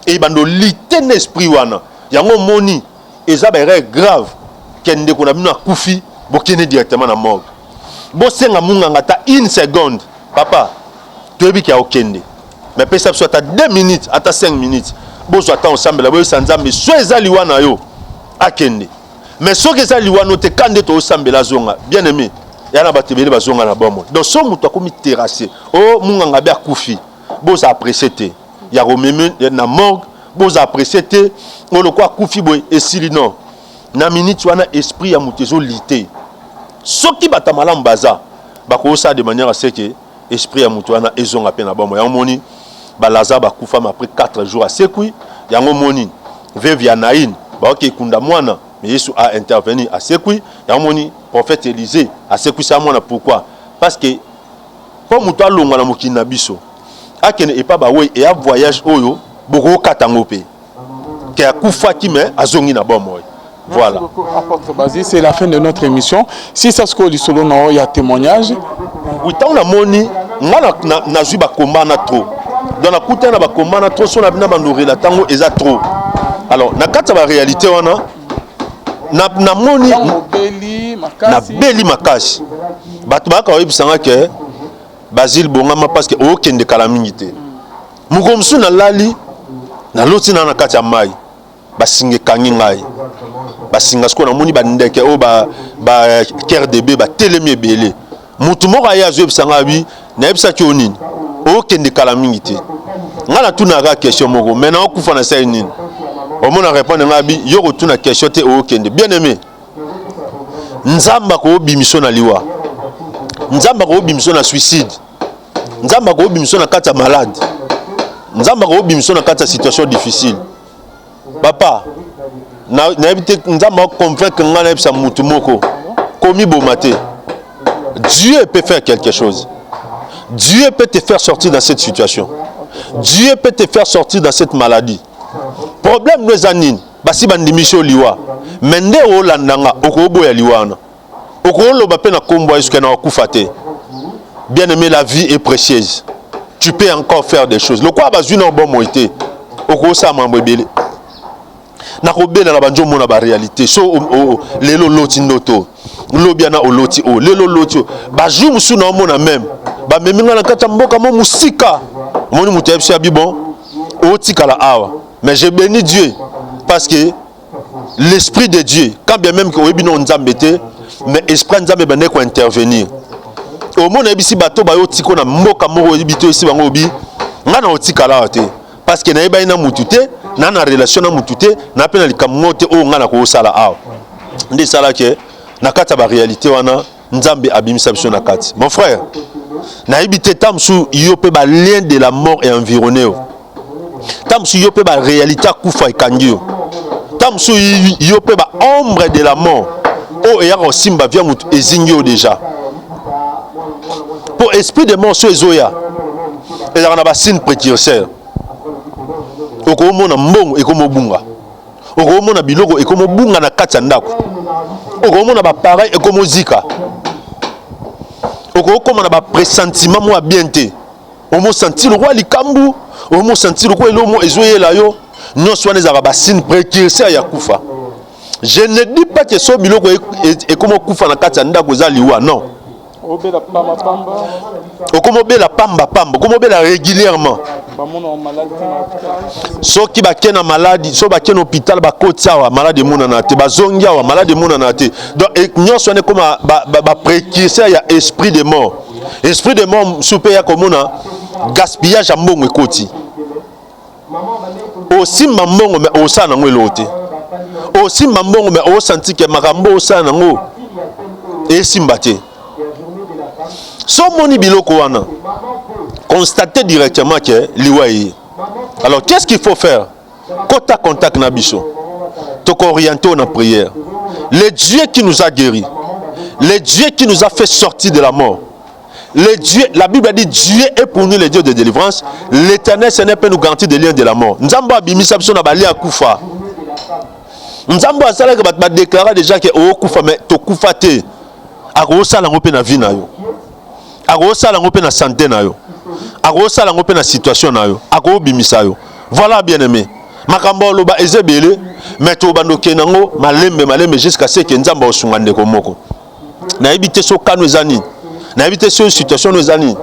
[SPEAKER 1] eyebanda olite na esprit wana. Yango omoni eza baerreur grave ke ndeko na bino akufi, bokende directement na morgue. Bosenga munganga ata une seconde: "Papa, toyebi ke akokende, mais pesa biso ata 2 minutes, ata 5 minutes." Bozwa ata osambela, boyebisa Nzambe: so eza liwa na yo, akende, mais soki eza liwa no te, ka nde toosambela azonga. Bien aimé, ya na bato ebele bazonga na bomoi. Donc so moto akomi terrasse o munganga be akufi, bozala pressé te. ya komeme na morgue, boza presse te, oyo lokola akufi boye esili. Non, na minute wana esprit ya moto ezolite. Soki bato ya malamu baza, bakosala de manière à ce que esprit ya moto wana ezonga mpe na bomoi. Yango moni Balazare bakufama, après 4 jours asekwi. Yango moni veuve ya Naïn baoki ekunda mwana, mais Yesu a intervenu, asekwi. Yango moni prophète Élisée asekwisa mwana. Pourquoi? Parce que mpo moto alongwa na mokili na biso akende epa bawei, eya voyage oyo bokokata yango mpe ke akufaki, mais azongi na bomoi. Voilà.
[SPEAKER 2] Merci beaucoup, Apôtre Basile. C'est la fin de notre émission. Si ça se colle solo na ya témoignage.
[SPEAKER 1] Oui, ntango namoni nga nazwi bakomba na trop, donc nakutani na bakomba na trop, so na bina bandorela ntango eza trop. Alors na kati ya baréalité wana namoni
[SPEAKER 2] Obeli makasi.
[SPEAKER 1] Nabeli makasi. Bato bayaka koyebisanga ke Basile, bongama, parce que okende kala mingi te. Mokolo mosusu nalali, naloti na kati ya mai, basinga ekangi ngai, basinga. Sikoyo namoni bandeke oyo ba cœur de bœuf batelemi ebele. Motu moko aye azoyebisa ngai abi nayebisaki yo nini, okende kala mingi te. Ngai natunaka question moko, mais naokufa na sali nini? Omona répondre ngai abi yo kotuna question te, okende. Bien aimé, Nzambe akobimiso na liwa, Nzambe akobimiso na suicide, Nzambe akobimiso na kati ya malade, Nzambe akobimiso na kati ya situation difficile. Papa, nayebi te Nzambe aconvaincre ngai nayebisa mutu moko komiboma te. Dieu peut faire quelque chose. Dieu peut te faire sortir dans cette situation. Dieu peut te faire sortir dans cette maladie. Problème no eza nini? Basi bandimisi yo liwa, mais nde olanda nga, okoboya liwa wana, okoloba mpe na nkombo ya Yesu ke na wakufa te. Bien aimé, la vie est précieuse. Tu peux encore faire des choses. Lokola bazwi na bomoi te, okosala mambo ebele. Nakobela na banjo, omona baréalité so lelo oloti ndoto, lobi ana oloti o lelo oloti o bajour mosusu na omona même bamemi nga na kati ya mboka mo mosika. Omoni moto ayebi so ya bi bon, otikala awa. Mais je bénis Dieu parce que l'esprit de Dieu, quand bien même que oyebi no Nzambe te, mais esprit ya Nzambe ebandaki kointervenir. Omona yebisi bato bayo otiko na mboka moko oyebi te, oyebisi bango obi ngai na otikala awa te, parce que nayebani na mutu te, na relation na mutu te, na mpe na likambo moko te oyo ngai na kosala awa. Nde esalaki na kati ya baréalité wana, Nzambe abimisa biso na kati. Mon frère, nayebi te, ta mosusu yo mpe balien de la mort environne yo, ta mosusu yo mpe baréalité akufa ekangi yo, ta mosusu yo mpe baombre de la mort oyo eyaka kosimba via motu ezingi yo déjà. Mpo esprit de mort so ezoya, ezalaka na basigne précurseur. Okomona mbongo ekomobunga, okomona biloko ekomobunga na kati ya ndako, okomona bapareil ekomozika, okokoma na bapressentiment moko ya bien te, omosentir lokola likambu, omosentir lokola eloko ezoyela yo. Nyonso wana ezalaka basigne précurseur ya kufa. Je ne dis pas que so biloko ekoma okufa na kati ya ndako eza liwa, non.
[SPEAKER 2] Obela pamba pamba.
[SPEAKER 1] Okoma obela pamba pamba, okoma obela régulièrement.
[SPEAKER 2] Bamona malade te na hôpital.
[SPEAKER 1] Soki bake na maladi, so bake na hôpital, bakoti awa, maladi emonana te, bazongi awa, maladi emonana te. Donc nyonso wana ekoma baprécurseur ya esprit de mort. Esprit de mort mosusu mpe ya komona gaspillage ya mbongo ekoti. Osimba mbongo, mais osala nango eloko te. Osimba mbongo, mais osanti ke makambo osala nango esimba te. So omoni biloko wana, constater directement ke liwa eye. Alors qu'est-ce qu'il faut faire? Kota contact na biso, tokooriente na prière. Le Dieu qui nous a guéri, le Dieu qui nous a fait sortir de la mort, le Dieu, la Bible a dit: Dieu est pour nous le Dieu de délivrance. L'Éternel Seigneur peut nous garantir des liens de la mort. Nzambe abimisa biso na balia kufa. Nzambe asalaki bato badéclara déjà ke okokufa, mais tokufa te. Akosala yango mpe na vie na yo, akosala yango mpe na santé na yo, akosala yango mpe na situation na yo, akobimisa yo. Voilà, bien aimé, makambo oloba eza ebele, mais tobanda okende yango malembe malembe jusqu'à ce ke Nzambe akosunga ndeko moko. Nayebi te so kano eza nini, nayebi te so situation no eza nini,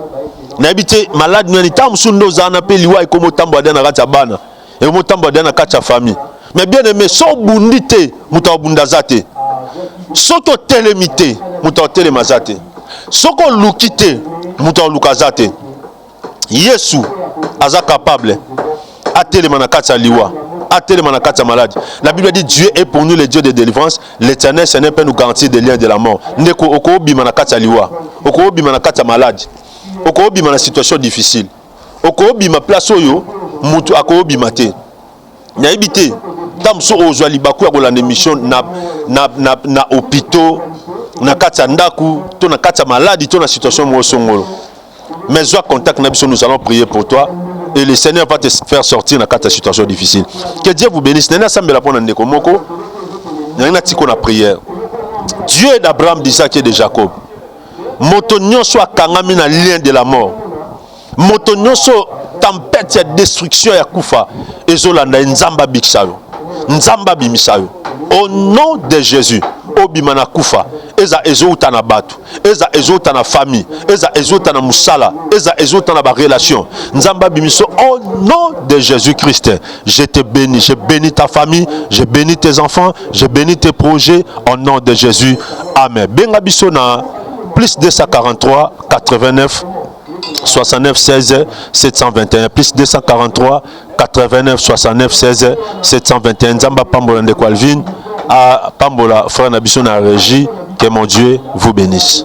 [SPEAKER 1] nayebi te malade nani. Ntango mosusu nde ozala na mpe liwa ekomi otambola de na kati ya bana, ekomi otambola de na kati ya famille. Mais bien aimé, so obundi te, moto akobunda aza te. Soki otelemi te, moto akotelema aza te. Soki oluki te, moto akoluka aza te. Yesu aza capable. Atelema na kati ya liwa, atelema na kati ya maladie. La Bible dit: Dieu est pour nous le Dieu de délivrance, l'Éternel Seigneur peut nous garantir des liens de la mort. Ndeko, okobima na kati ya liwa, okobima na kati ya maladie, okobima na situation difficile, okobima place oyo mutu akobima te. Nayebi te ntango mosusu ozwa libaku ya kolanda émission na hôpitaux, na kati ya ndako, to na kati ya maladie, to na situation moko songolo, mais zwa contact na biso, nous allons prier pour toi et le Seigneur va te faire sortir na kati ya situation difficile. Que Dieu vous bénisse. Nani asambela mpo na ndeko moko nangi natiko na prière. Dieu d'Abraham, d'Isaac et de Jacob, moto nyonso akangami na lien de la mort, moto nyonso tempête ya destruction ya kufa ezolanda ye, Nzambe abikisa yo, Nzambe abimisa yo au nom de Jésus. Obima na kufa, eza ezouta na bato, eza ezouta na famille, eza ezouta na mosala, eza ezouta na barelation, Nzambe abimisa au nom de Jésus Christ. Je te bénis, je bénis ta famille, je bénis tes enfants, je bénis tes projets au nom de Jésus, amen. Benga biso na plus 243 89 69 16 721, plus 243 89 69 16 721. Nzambe apambola ndeko Alvin, apambola frère na biso na régie. Que mon Dieu vous bénisse.